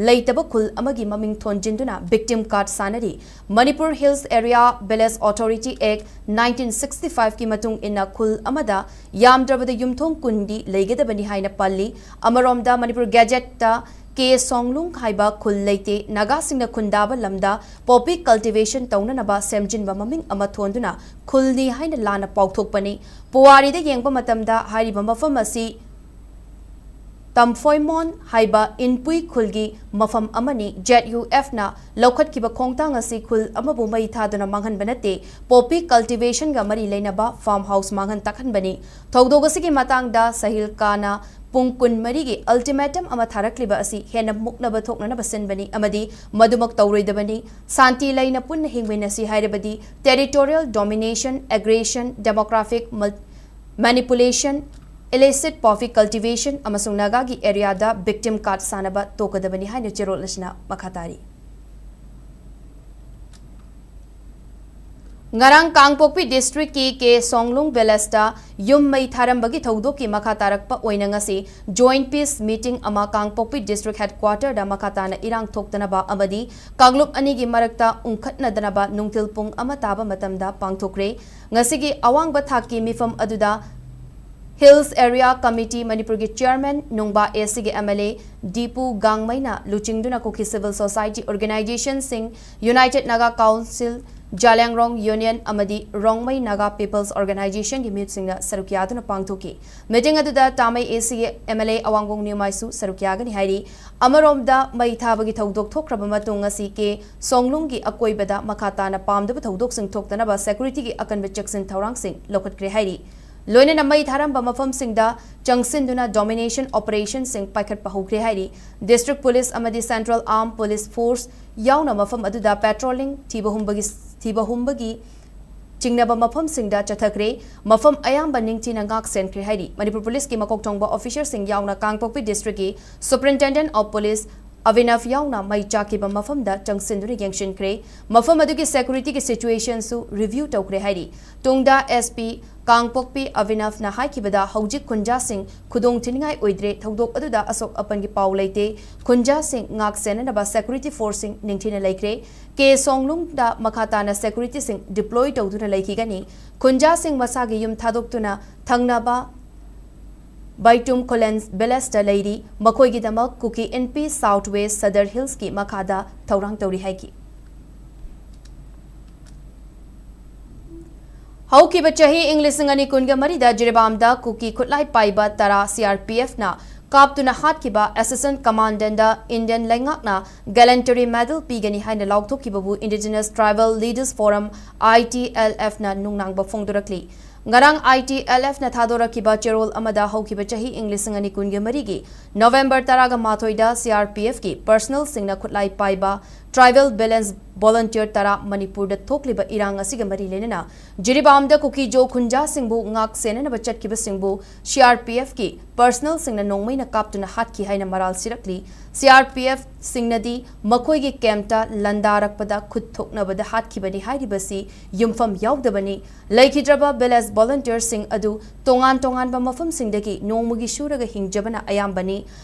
ꯂꯩꯇꯕ ꯈꯨꯜ ꯑꯃꯒꯤ ꯃꯃꯤꯡ ꯊꯣꯟꯖꯤꯟꯗꯨꯅ victim card ꯁꯥꯟꯅꯔꯤ꯫ Manipur Hills Area Village Authority Act nineteen sixty five ꯀꯤ ꯃꯇꯨꯡ ꯏꯟꯅ ꯈꯨꯜ ꯑꯃꯗ ꯌꯥꯝꯗ꯭ꯔꯕꯗ ꯌꯨꯝꯊꯣꯡ ꯀꯨꯟꯗꯤ ꯂꯩꯒꯗꯕꯅꯤ ꯍꯥꯏꯅ ꯄꯜꯂꯤ꯫ ꯑꯃꯔꯣꯝꯗ Manipur Gazette ꯇ ꯀꯦ ꯁꯣꯡꯂꯨꯡ ꯍꯥꯏꯕ ꯈꯨꯜ ꯂꯩꯇꯦ, ꯅꯥꯒꯥꯁꯤꯡꯅ ꯈꯨꯟꯗꯥꯕ ꯂꯝꯗ poppy cultivation ꯇꯧꯅꯅꯕ ꯁꯦꯝꯖꯤꯟꯕ ꯃꯃꯤꯡ ꯑꯃ ꯊꯣꯟꯗꯨꯅ ꯈꯨꯜꯅꯤ ꯍꯥꯏꯅ ꯂꯥꯟꯅ ꯄꯥꯎꯊꯣꯛꯄꯅꯤ꯫ ꯄꯨꯋꯥꯔꯤꯗ ꯌꯦꯡꯕ ꯃꯇꯝꯗ ꯍꯥꯏꯔꯤꯕ ꯃꯐꯝ ꯑꯁꯤ ꯇꯝꯐꯣꯏꯃꯣꯟ ꯍꯥꯏꯕ ꯏꯟꯄꯨꯏ ꯈꯨꯜꯒꯤ ꯃꯐꯝ ꯑꯃꯅꯤ꯫ ZUF ꯅ ꯂꯧꯈꯠꯈꯤꯕ ꯈꯣꯡꯊꯥꯡ ꯑꯁꯤ ꯈꯨꯜ ꯑꯃꯕꯨ ꯃꯩ ꯊꯥꯗꯨꯅ ꯃꯥꯡꯍꯟꯕ ꯅꯠꯇꯦ, poppy cultivation ꯒ ꯃꯔꯤ ꯂꯩꯅꯕ farm house ꯃꯥꯡꯍꯟ ꯇꯥꯛꯍꯟꯕꯅꯤ꯫ ꯊꯧꯗꯣꯛ ꯑꯁꯤꯒꯤ ꯃꯇꯥꯡꯗ ꯁꯍꯤꯜꯀꯥꯅ ꯄꯨꯡ ꯀꯨꯟꯃꯔꯤꯒꯤ ultimatum ꯑꯃ ꯊꯥꯔꯛꯂꯤꯕ ꯑꯁꯤ ꯍꯦꯟꯅ ꯃꯨꯛꯅꯕ ꯊꯣꯛꯅꯅꯕ ꯁꯤꯟꯕꯅꯤ ꯑꯃꯗꯤ ꯃꯗꯨꯃꯛ ꯇꯧꯔꯣꯏꯗꯕꯅꯤ꯫ ꯁꯥꯟꯇꯤ ꯂꯩꯅ ꯄꯨꯟꯅ ꯍꯤꯡꯃꯤꯟꯅꯁꯤ ꯍꯥꯏꯔꯕꯗꯤ territorial domination, aggression, demographic mul-, manipulation, illicit poppy cultivation ꯑꯃꯁꯨꯡ ꯅꯥꯒꯥꯒꯤ area ꯗ victim card ꯁꯥꯟꯅꯕ ꯇꯣꯛꯀꯗꯕꯅꯤ ꯍꯥꯏꯅ ꯆꯦꯔꯣꯜ ꯑꯁꯤꯅ ꯃꯈꯥ ꯇꯥꯔꯤ꯫ ꯉꯔꯥꯡ ꯀꯥꯡꯄꯣꯛꯄꯤ district ꯀꯤ ꯀꯦ ꯁꯣꯡꯂꯨꯡ village ꯇ ꯌꯨꯝ ꯃꯩ ꯊꯥꯔꯝꯕꯒꯤ ꯊꯧꯗꯣꯛꯀꯤ ꯃꯈꯥ ꯇꯥꯔꯛꯄ ꯑꯣꯏꯅ ꯉꯁꯤ joint peace meeting ꯑꯃ ꯀꯥꯡꯄꯣꯛꯄꯤ district headquarter ꯗ ꯃꯈꯥ ꯇꯥꯅ ꯏꯔꯥꯡ ꯊꯣꯛꯇꯅꯕ ꯑꯃꯗꯤ ꯀꯥꯡꯂꯨꯞ ꯑꯅꯤꯒꯤ ꯃꯔꯛꯇ ꯎꯪꯈꯠꯅꯗꯅꯕ ꯅꯨꯡꯊꯤꯜ ꯄꯨꯡ ꯑꯃ ꯇꯥꯕ ꯃꯇꯝꯗ ꯄꯥꯡꯊꯣꯛꯈ꯭ꯔꯦ꯫ ꯉꯁꯤꯒꯤ ꯑꯋꯥꯡꯕ ꯊꯥꯛꯀꯤ ꯃꯤꯐꯝ ꯑꯗꯨꯗ Hills Area Committee ꯃꯅꯤꯄꯨꯔꯒꯤ chairman ꯅꯨꯡꯕꯥ AC ꯒꯤ MLA ꯗꯤꯄꯨ ꯒꯥꯡꯃꯩꯅ ꯂꯨꯆꯤꯡꯗꯨꯅ ꯀꯨꯀꯤ civil society organization ꯁꯤꯡ, United Naga Council, ꯖꯥꯂꯤꯌꯥꯡꯔꯣꯡ ꯌꯨꯅꯤꯌꯟ ꯑꯃꯗꯤ ꯔꯣꯡꯃꯩ ꯅꯥꯒꯥ ꯄꯤꯄꯜꯁ ꯑꯣꯔꯒꯅꯥꯏꯖꯦꯁꯟꯒꯤ ꯃꯤꯍꯨꯠꯁꯤꯡꯅ ꯁꯔꯨꯛ ꯌꯥꯗꯨꯅ ꯄꯥꯡꯊꯣꯛꯈꯤ꯫ ꯃꯤꯇꯤꯡ ꯑꯗꯨꯗ ꯇꯥꯃꯩ ꯑꯦꯁꯤꯒꯤ ꯑꯦꯝ ꯑꯦꯜ ꯑꯦ ꯑꯋꯥꯡꯕꯣꯡ ꯅ꯭ꯌꯨꯃꯥꯏꯁꯨ ꯁꯔꯨꯛ ꯌꯥꯒꯅꯤ ꯍꯥꯏꯔꯤ꯫ ꯑꯃꯔꯣꯝꯗ ꯃꯩ ꯊꯥꯕꯒꯤ ꯊꯧꯗꯣꯛ ꯊꯣꯛꯈ꯭ꯔꯕ ꯃꯇꯨꯡ ꯉꯁꯤ ꯀꯦ ꯁꯣꯡꯂꯨꯡꯒꯤ ꯑꯀꯣꯏꯕꯗ ꯃꯈꯥ ꯇꯥꯅ ꯄꯥꯝꯗꯕ ꯊꯧꯗꯣꯛꯁꯤꯡ ꯊꯣꯛꯇꯅꯕ ꯁꯦꯀ꯭ꯌꯨꯔꯤꯇꯤꯒꯤ ꯑꯀꯟꯕ ꯆꯦꯛꯁꯤꯟ ꯊꯧꯔꯥꯡꯁꯤꯡ ꯂꯧꯈꯠꯈ꯭ꯔꯦ ꯍꯥꯏꯔꯤ꯫ ꯂꯣꯏꯅꯅ ꯃꯩ ꯊꯥꯔꯝꯕ ꯃꯐꯝꯁꯤꯡꯗ ꯆꯪꯁꯤꯟꯗꯨꯅ ꯗꯣꯃꯤꯅꯦꯁꯟ ꯑꯣꯄꯔꯦꯁꯟꯁꯤꯡ ꯄꯥꯏꯈꯠꯄ ꯍꯧꯈ꯭ꯔꯦ ꯍꯥꯏꯔꯤ꯫ ꯗꯤꯁꯇ꯭ꯔꯤꯛ ꯄꯨꯂꯤꯁ ꯑꯃꯗꯤ ꯁꯦꯟꯇ꯭ꯔꯦꯜ ꯑꯥꯔꯝ ꯄꯨꯂꯤꯁ ꯐꯣꯔꯁ ꯌꯥꯎꯅ ꯃꯐꯝ ꯑꯗꯨꯗ ꯄꯦꯇ꯭ꯔꯣꯂꯤꯡ, ꯊꯤꯕ ꯍꯨꯝꯕꯒꯤ, ꯊꯤꯕ ꯍꯨꯝꯕꯒꯤ ꯆꯤꯡꯅꯕ ꯃꯐꯝꯁꯤꯡꯗ ꯆꯠꯊꯈ꯭ꯔꯦ꯫ ꯃꯐꯝ ꯑꯌꯥꯝꯕ ꯅꯤꯡꯊꯤꯅ ꯉꯥꯛ ꯁꯦꯟꯈ꯭ꯔꯦ ꯍꯥꯏꯔꯤ꯫ ꯃꯅꯤꯄꯨꯔ ꯄꯨꯂꯤꯁꯀꯤ ꯃꯀꯣꯛ ꯊꯣꯡꯕ ꯑꯣꯐꯤꯁꯔꯁꯤꯡ ꯌꯥꯎꯅ ꯀꯥꯡꯄꯣꯛꯄꯤ ꯗꯤꯁꯇ꯭ꯔꯤꯛꯀꯤ ꯁꯨꯄꯔꯤꯟꯇꯦꯟꯗꯦꯟꯠ ꯑꯣꯐ ꯄꯨꯂꯤꯁ ꯑꯚꯤꯅꯚ ꯌꯥꯎꯅ ꯃꯩ ꯆꯥꯛꯈꯤꯕ ꯃꯐꯝꯗ ꯆꯪꯁꯤꯟꯗꯨꯅ ꯌꯦꯡꯁꯤꯟꯈ꯭ꯔꯦ꯫ ꯃꯐꯝ ꯑꯗꯨꯒꯤ ꯁꯦꯀ꯭ꯌꯨꯔꯤꯇꯤꯒꯤ ꯁꯤꯆꯨꯋꯦꯁꯟꯁꯨ ꯔꯤꯚ꯭ꯌꯨ ꯇꯧꯈ꯭ꯔꯦ ꯍꯥꯏꯔꯤ꯫ ꯇꯨꯡꯗ ꯑꯦꯁ ꯄꯤ ꯀꯥꯡꯄꯣꯛꯄꯤ ꯑꯚꯤꯅꯚꯅ ꯍꯥꯏꯈꯤꯕꯗ, ꯍꯧꯖꯤꯛ ꯈꯨꯟꯖꯥꯁꯤꯡ ꯈꯨꯗꯣꯡ ꯊꯤꯅꯤꯡꯉꯥꯏ ꯑꯣꯏꯗ꯭ꯔꯦ, ꯊꯧꯗꯣꯛ ꯑꯗꯨꯗ ꯑꯁꯣꯛ ꯑꯄꯟꯒꯤ ꯄꯥꯎ ꯂꯩꯇꯦ꯫ ꯈꯨꯟꯖꯥꯁꯤꯡ ꯉꯥꯛ ꯁꯦꯟꯅꯅꯕ ꯁꯦꯀ꯭ꯌꯨꯔꯤꯇꯤ ꯐꯣꯔꯁꯁꯤꯡ ꯅꯤꯡꯊꯤꯅ ꯂꯩꯈ꯭ꯔꯦ꯫ ꯀꯦ ꯁꯣꯡꯂꯨꯡꯗ ꯃꯈꯥ ꯇꯥꯅ ꯁꯦꯀ꯭ꯌꯨꯔꯤꯇꯤꯁꯤꯡ ꯗꯤꯄ꯭ꯂꯣꯏ ꯇꯧꯗꯨꯅ ꯂꯩꯈꯤꯒꯅꯤ꯫ ꯈꯨꯟꯖꯥꯁꯤꯡ ꯃꯁꯥꯒꯤ ꯌꯨꯝ ꯊꯥꯗꯣꯛꯇꯨꯅ ꯊꯪꯅꯕ ꯕꯥꯏꯇꯨꯝ ꯈꯨꯂꯦꯟ ꯚꯤꯂꯦꯖꯇ ꯂꯩꯔꯤ꯫ ꯃꯈꯣꯏꯒꯤꯗꯃꯛ ꯀꯨꯀꯤ ꯏꯟꯄꯤ ꯁꯥꯎꯊ ꯋꯦꯁ ꯁꯗꯔ ꯍꯤꯜꯁꯀꯤ ꯃꯈꯥꯗ ꯊꯧꯔꯥꯡ ꯇꯧꯔꯤ ꯍꯥꯏꯈꯤ꯫ ꯍꯧꯈꯤꯕ ꯆꯍꯤ ꯏꯪ ꯂꯤꯁꯤꯡ ꯑꯅꯤ ꯀꯨꯟꯒ ꯃꯔꯤꯗ ꯖꯤꯔꯤꯕꯥꯝꯗ ꯀꯨꯀꯤ ꯈꯨꯠꯂꯥꯏ ꯄꯥꯏꯕ ꯇꯔꯥ ꯁꯤ ꯑꯥꯔ ꯄꯤ ꯑꯦꯐꯅ ꯀꯥꯞꯇꯨꯅ ꯍꯥꯠꯈꯤꯕ ꯑꯦꯁꯤꯁꯇꯦꯟꯠ ꯀꯃꯥꯟꯗꯦꯟꯠꯗ ꯏꯟꯗꯤꯌꯟ ꯂꯩꯉꯥꯛꯅ ꯒꯦꯂꯦꯟꯇꯔꯤ ꯃꯦꯗꯜ ꯄꯤꯒꯅꯤ ꯍꯥꯏꯅ ꯂꯥꯎꯊꯣꯛꯈꯤꯕꯕꯨ indigenous tribal leaders forum, I T L ꯑꯦꯐꯅ ꯅꯨꯡꯅꯥꯡꯕ ꯐꯣꯡꯗꯣꯔꯛꯂꯤ꯫ ꯉꯔꯥꯡ ꯑꯥꯏ ꯇꯤ ꯑꯦꯜ ꯑꯦꯐꯅ ꯊꯥꯗꯣꯔꯛꯈꯤꯕ ꯆꯦꯔꯣꯜ ꯑꯃꯗ ꯍꯧꯈꯤꯕ ꯆꯍꯤ ꯏꯪ ꯂꯤꯁꯤꯡ ꯑꯅꯤ ꯀꯨꯟꯒ ꯃꯔꯤꯒꯤ ꯅꯣꯕꯦꯝꯕꯔ ꯇꯔꯥꯒ ꯃꯥꯊꯣꯏꯗ ꯁꯤ ꯑꯥꯔ ꯄꯤ ꯑꯦꯐꯀꯤ ꯄꯔꯁꯅꯦꯜꯁꯤꯡꯅ ꯈꯨꯠꯂꯥꯏ ꯄꯥꯏꯕ ꯇ꯭ꯔꯥꯏꯕꯦꯜ ꯚꯤꯂꯦꯟꯁ ꯚꯣꯂꯨꯟꯇꯤꯌꯔ ꯇꯔꯥ ꯃꯅꯤꯄꯨꯔꯗ ꯊꯣꯛꯂꯤꯕ ꯏꯔꯥꯡ ꯑꯁꯤꯒ ꯃꯔꯤ ꯂꯩꯅꯅ ꯖꯤꯔꯤꯕꯥꯝꯗ ꯀꯨꯀꯤꯖꯣ ꯈꯨꯟꯖꯥꯁꯤꯡꯕꯨ ꯉꯥꯛ ꯁꯦꯟꯅꯅꯕ ꯆꯠꯈꯤꯕꯁꯤꯡꯕꯨ ꯁꯤ ꯑꯥꯔ ꯄꯤ ꯑꯦꯐꯀꯤ ꯄꯔꯁꯅꯦꯜꯁꯤꯡꯅ ꯅꯣꯡꯃꯩꯅ ꯀꯥꯞꯇꯨꯅ ꯍꯥꯠꯈꯤ ꯍꯥꯏꯅ ꯃꯔꯥꯜ ꯁꯤꯔꯛꯂꯤ꯫ ꯁꯤ ꯑꯥꯔ ꯄꯤ ꯑꯦꯐꯁꯤꯡꯅꯗꯤ ꯃꯈꯣꯏꯒꯤ ꯀꯦꯝꯞꯇ ꯂꯥꯟꯗꯥꯔꯛꯄꯗ ꯈꯨꯠ ꯊꯣꯛꯅꯕꯗ ꯍꯥꯠꯈꯤꯕꯅꯤ ꯍꯥꯏꯔꯤꯕꯁꯤ ꯌꯨꯝꯐꯝ ꯌꯥꯎꯗꯕꯅꯤ꯫ ꯂꯩꯈꯤꯗ꯭ꯔꯕ ꯚꯤꯂꯦꯖ ꯚꯣꯂꯨꯟꯇꯤꯌꯔꯁꯤꯡ ꯑꯗꯨ ꯇꯣꯉꯥꯟ ꯇꯣꯉꯥꯟꯕ ꯃꯐꯝꯁꯤꯡꯗꯒꯤ ꯅꯣꯡꯃꯒꯤ ꯁꯨꯔꯒ ꯍꯤꯡꯖꯕꯅ ꯑꯌꯥꯝꯕꯅꯤ꯫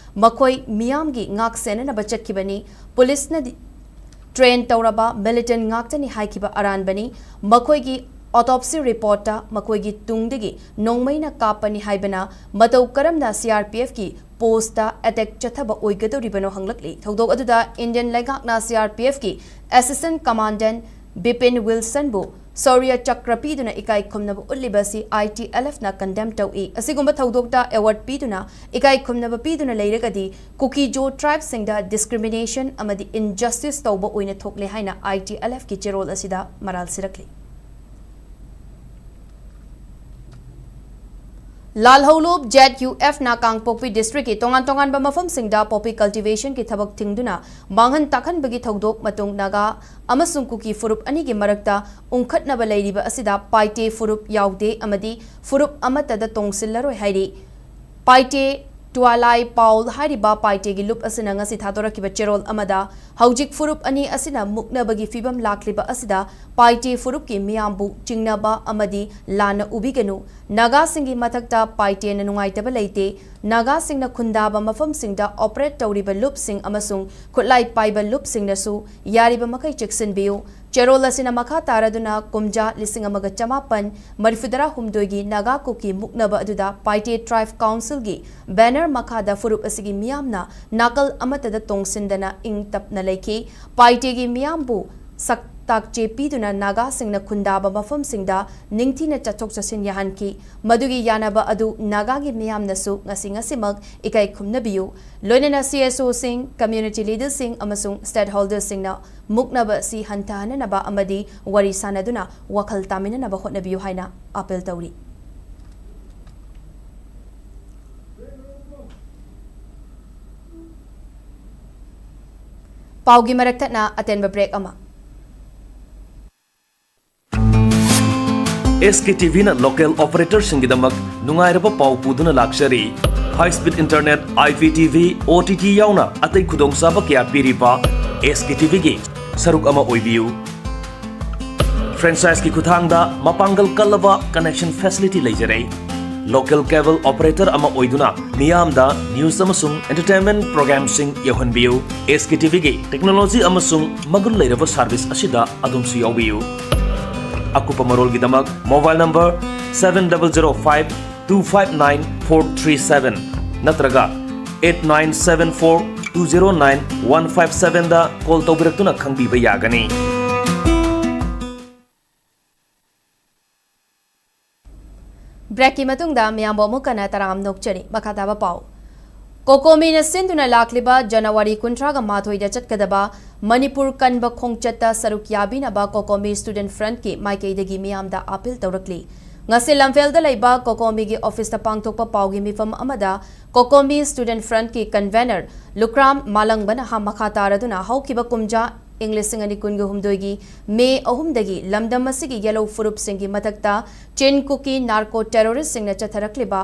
ꯃꯈꯣꯏ ꯃꯤꯌꯥꯝꯒꯤ ꯉꯥꯛ ꯁꯦꯟꯅꯅꯕ ꯆꯠꯈꯤꯕꯅꯤ꯫ ꯄꯨꯂꯤꯁꯅꯗꯤ ꯇ꯭ꯔꯦꯟ ꯇꯧꯔꯕ ꯃꯤꯂꯤꯇꯦꯟꯠ ꯉꯥꯛꯇꯅꯤ ꯍꯥꯏꯈꯤꯕ ꯑꯔꯥꯟꯕꯅꯤ꯫ ꯃꯈꯣꯏꯒꯤ ꯑꯣꯇꯣꯞꯁꯤ ꯔꯤꯄꯣꯔꯠꯇ ꯃꯈꯣꯏꯒꯤ ꯇꯨꯡꯗꯒꯤ ꯅꯣꯡꯃꯩꯅ ꯀꯥꯞꯄꯅꯤ ꯍꯥꯏꯕꯅ ꯃꯇꯧ ꯀꯔꯝꯅ ꯁꯤ ꯑꯥꯔ ꯄꯤ ꯑꯦꯐꯀꯤ ꯄꯣꯁꯇ ꯑꯦꯇꯦꯛ ꯆꯠꯊꯕ ꯑꯣꯏꯒꯗꯧꯔꯤꯕꯅꯣ ꯍꯪꯂꯛꯂꯤ꯫ ꯊꯧꯗꯣꯛ ꯑꯗꯨꯗ ꯏꯟꯗꯤꯌꯟ ꯂꯩꯉꯥꯛꯅ ꯁꯤ ꯑꯥꯔ ꯄꯤ ꯑꯦꯐꯀꯤ ꯑꯦꯁꯤꯁꯇꯦꯟꯠ ꯀꯃꯥꯟꯗꯦꯟꯠ ꯕꯤꯄꯤꯟ ꯋꯤꯜꯁꯟꯕꯨ ꯁꯧꯔ꯭ꯌ ꯆꯀ꯭ꯔ ꯄꯤꯗꯨꯅ ꯏꯀꯥꯏ ꯈꯨꯝꯅꯕ ꯎꯠꯂꯤꯕ ꯑꯁꯤ ITLFꯅ condemn ꯇꯧꯏ꯫ ꯑꯁꯤꯒꯨꯝꯕ ꯊꯧꯗꯣꯛꯇ award ꯄꯤꯗꯨꯅ ꯏꯀꯥꯏ ꯈꯨꯝꯅꯕ ꯄꯤꯗꯨꯅ ꯂꯩꯔꯒꯗꯤ ꯀꯨꯀꯤꯖꯣ tribeꯁꯤꯡꯗ discrimination ꯑꯃꯗꯤ injustice ꯇꯧꯕ ꯑꯣꯏꯅ ꯊꯣꯛꯂꯦ ꯍꯥꯏꯅ ITLFꯀꯤ ꯆꯦꯔꯣꯜ ꯑꯁꯤꯗ ꯃꯔꯥꯜ ꯁꯤꯔꯛꯂꯤ꯫ ꯂꯥꯜꯍꯧꯂꯨꯞ ZUFꯅ ꯀꯥꯡꯄꯣꯛꯄꯤ districtꯀꯤ ꯇꯣꯉꯥꯟ ꯇꯣꯉꯥꯟꯕ ꯃꯐꯝꯁꯤꯡꯗ poppy cultivationꯒꯤ ꯊꯕꯛ ꯊꯤꯡꯗꯨꯅ ꯃꯥꯡꯍꯟ ꯇꯥꯛꯍꯟꯕꯒꯤ ꯊꯧꯗꯣꯛ ꯃꯇꯨꯡ ꯅꯥꯒꯥ ꯑꯃꯁꯨꯡ ꯀꯨꯀꯤ ꯐꯨꯔꯨꯞ ꯑꯅꯤꯒꯤ ꯃꯔꯛꯇ ꯎꯪꯈꯠꯅꯕ ꯂꯩꯔꯤꯕ ꯑꯁꯤꯗ ꯄꯥꯏꯇꯦ ꯐꯨꯔꯨꯞ ꯌꯥꯎꯗꯦ ꯑꯃꯗꯤ ꯐꯨꯔꯨꯞ ꯑꯃꯠꯇꯗ ꯇꯣꯡꯁꯤꯜꯂꯔꯣꯏ ꯍꯥꯏꯔꯤ꯫ ꯄꯥꯏꯇꯦ ꯇꯨꯋꯥꯂꯥꯏ ꯄꯥꯎꯜ ꯍꯥꯏꯔꯤꯕ ꯄꯥꯏꯇꯦꯒꯤ ꯂꯨꯞ ꯑꯁꯤꯅ ꯉꯁꯤ ꯊꯥꯗꯣꯔꯛꯈꯤꯕ ꯆꯦꯔꯣꯜ ꯑꯃꯗ, ꯍꯧꯖꯤꯛ ꯐꯨꯔꯨꯞ ꯑꯅꯤ ꯑꯁꯤꯅ ꯃꯨꯛꯅꯕꯒꯤ ꯐꯤꯕꯝ ꯂꯥꯛꯂꯤꯕ ꯑꯁꯤꯗ ꯄꯥꯏꯇꯦ ꯐꯨꯔꯨꯞꯀꯤ ꯃꯤꯌꯥꯝꯕꯨ ꯆꯤꯡꯅꯕ ꯑꯃꯗꯤ ꯂꯥꯟꯅ ꯎꯕꯤꯒꯅꯨ꯫ ꯅꯥꯒꯥꯁꯤꯡꯒꯤ ꯃꯊꯛꯇ ꯄꯥꯏꯇꯦꯅ ꯅꯨꯡꯉꯥꯏꯇꯕ ꯂꯩꯇꯦ꯫ ꯅꯥꯒꯥꯁꯤꯡꯅ ꯈꯨꯟꯗꯥꯕ ꯃꯐꯝꯁꯤꯡꯗ operate ꯇꯧꯔꯤꯕ ꯂꯨꯞꯁꯤꯡ ꯑꯃꯁꯨꯡ ꯈꯨꯠꯂꯥꯏ ꯄꯥꯏꯕ ꯂꯨꯞꯁꯤꯡꯅꯁꯨ ꯌꯥꯔꯤꯕ ꯃꯈꯩ ꯆꯦꯛꯁꯤꯟꯕꯤꯌꯨ꯫ ꯆꯦꯔꯣꯜ ꯑꯁꯤꯅ ꯃꯈꯥ ꯇꯥꯔꯗꯨꯅ ꯀꯨꯝꯖꯥ ꯂꯤꯁꯤꯡ ꯑꯃꯒ ꯆꯃꯥꯄꯟ ꯃꯔꯤꯐꯨꯇꯔꯥ ꯍꯨꯝꯗꯣꯏꯒꯤ ꯅꯥꯒꯥ ꯀꯨꯀꯤ ꯃꯨꯛꯅꯕ ꯑꯗꯨꯗ ꯄꯥꯏꯇꯦ tribe councilꯒꯤ banner ꯃꯈꯥꯗ ꯐꯨꯔꯨꯞ ꯑꯁꯤꯒꯤ ꯃꯤꯌꯥꯝꯅ ꯅꯥꯀꯜ ꯑꯃꯠꯇꯗ ꯇꯣꯡꯁꯤꯟꯗꯅ ꯏꯪ ꯇꯞꯅ ꯂꯩꯈꯤ꯫ ꯄꯥꯏꯇꯦꯒꯤ ꯃꯤꯌꯥꯝꯕꯨ ꯁꯛ ꯇꯥꯛꯆꯦ ꯄꯤꯗꯨꯅ ꯅꯥꯒꯥꯁꯤꯡꯅ ꯈꯨꯟꯗꯥꯕ ꯃꯐꯝꯁꯤꯡꯗ ꯅꯤꯡꯊꯤꯅ ꯆꯠꯊꯣꯛ ꯆꯠꯁꯤꯟ ꯌꯥꯍꯟꯈꯤ꯫ ꯃꯗꯨꯒꯤ ꯌꯥꯅꯕ ꯑꯗꯨ ꯅꯥꯒꯥꯒꯤ ꯃꯤꯌꯥꯝꯅꯁꯨ ꯉꯁꯤ ꯉꯁꯤꯃꯛ ꯏꯀꯥꯏ ꯈꯨꯝꯅꯕꯤꯌꯨ꯫ ꯂꯣꯏꯅꯅ CSOꯁꯤꯡ, community leaderꯁꯤꯡ ꯑꯃꯁꯨꯡ stakeholderꯁꯤꯡꯅ ꯃꯨꯛꯅꯕ ꯑꯁꯤ ꯍꯟꯊꯍꯟꯅꯅꯕ ꯑꯃꯗꯤ ꯋꯥꯔꯤ ꯁꯥꯅꯗꯨꯅ ꯋꯥꯈꯜ ꯇꯥꯃꯤꯟꯅꯅꯕ ꯍꯣꯠꯅꯕꯤꯌꯨ ꯍꯥꯏꯅ appeal ꯇꯧꯔꯤ꯫ ꯄꯥꯎꯒꯤ ꯃꯔꯛ ꯊꯠꯅ ꯑꯇꯦꯟꯕ break ꯑꯃ꯫ SKTVꯅ local operatorꯁꯤꯡꯒꯤꯗꯃꯛ ꯅꯨꯡꯉꯥꯏꯔꯕ ꯄꯥꯎ ꯄꯨꯗꯨꯅ ꯂꯥꯛꯆꯔꯤ꯫ High speed internet, IPTV, OTT ꯌꯥꯎꯅ ꯑꯇꯩ ꯈꯨꯗꯣꯡꯆꯥꯕ ꯀꯌꯥ ꯄꯤꯔꯤꯕ SKTVꯒꯤ ꯁꯔꯨꯛ ꯑꯃ ꯑꯣꯏꯕꯤꯌꯨ꯫ Franchiseꯀꯤ ꯈꯨꯠꯊꯥꯡꯗ ꯃꯄꯥꯡꯒꯜ ꯀꯜꯂꯕ connection facility ꯂꯩꯖꯔꯦ꯫ Local cable operator ꯑꯃ ꯑꯣꯏꯗꯨꯅ ꯃꯤꯌꯥꯝꯗ news ꯑꯃꯁꯨꯡ entertainment programꯁꯤꯡ ꯌꯧꯍꯟꯕꯤꯌꯨ꯫ SKTVꯒꯤ technology ꯑꯃꯁꯨꯡ ꯃꯒꯨꯟ ꯂꯩꯔꯕ service ꯑꯁꯤꯗ ꯑꯗꯣꯝꯁꯨ ꯌꯥꯎꯕꯤꯌꯨ꯫ ꯑꯀꯨꯞꯄ ꯃꯔꯣꯜꯒꯤꯗꯃꯛ mobile number seven double zero five two five nine four three seven ꯅꯠꯇ꯭ꯔꯒ eight nine seven four two zero nine one five sevenꯗ call ꯇꯧꯕꯤꯔꯛꯇꯨꯅ ꯈꯪꯕꯤꯕ ꯌꯥꯒꯅꯤ꯫ ꯕ꯭ꯔꯦꯛꯀꯤ ꯃꯇꯨꯡꯗ ꯃꯤꯌꯥꯝꯕꯨ ꯑꯃꯨꯛ ꯍꯟꯅ ꯇꯔꯥꯝꯅ ꯑꯣꯛꯆꯔꯤ꯫ ꯃꯈꯥ ꯇꯥꯕ ꯄꯥꯎ꯫ ꯀꯣꯀꯣꯃꯤꯅ ꯁꯤꯟꯗꯨꯅ ꯂꯥꯛꯂꯤꯕ ꯖꯅꯋꯥꯔꯤ ꯀꯨꯟꯊ꯭ꯔꯥꯒ ꯃꯥꯊꯣꯏꯗ ꯆꯠꯀꯗꯕ ꯃꯅꯤꯄꯨꯔ ꯀꯟꯕ ꯈꯣꯡꯆꯠꯇ ꯁꯔꯨꯛ ꯌꯥꯕꯤꯅꯕ ꯀꯣꯀꯣꯃꯤ ꯁ꯭ꯇꯨꯗꯦꯟꯠ ꯐ꯭ꯔꯟꯠꯀꯤ ꯃꯥꯏꯀꯩꯗꯒꯤ ꯃꯤꯌꯥꯝꯗ ꯑꯥꯄꯤꯜ ꯇꯧꯔꯛꯂꯤ꯫ ꯉꯁꯤ ꯂꯝꯐꯦꯜꯗ ꯂꯩꯕ ꯀꯣꯀꯣꯃꯤꯒꯤ ꯑꯣꯐꯤꯁꯇ ꯄꯥꯡꯊꯣꯛꯄ ꯄꯥꯎꯒꯤ ꯃꯤꯐꯝ ꯑꯃꯗ ꯀꯣꯀꯣꯃꯤ ꯁ꯭ꯇꯨꯗꯦꯟꯠ ꯐ꯭ꯔꯟꯠꯀꯤ ꯀꯟꯚꯦꯅꯔ ꯂꯨꯀ꯭ꯔꯥꯝ ꯃꯥꯂꯪꯕꯅ ꯃꯈꯥ ꯇꯥꯔꯗꯨꯅ ꯍꯧꯈꯤꯕ ꯀꯨꯝꯖꯥ ꯏꯪ ꯂꯤꯁꯤꯡ ꯑꯅꯤ ꯀꯨꯟꯒ ꯍꯨꯝꯗꯣꯏꯒꯤ ꯃꯦ ꯑꯍꯨꯝꯗꯒꯤ ꯂꯝꯗꯝ ꯑꯁꯤꯒꯤ ꯌꯦꯜꯂꯧ ꯐꯨꯔꯨꯞꯁꯤꯡꯒꯤ ꯃꯊꯛꯇ ꯆꯤꯟ ꯀꯨꯀꯤ ꯅꯥꯔꯀꯣ ꯇꯦꯔꯣꯔꯤꯁ꯭ꯠꯁꯤꯡꯅ ꯆꯠꯊꯔꯛꯂꯤꯕ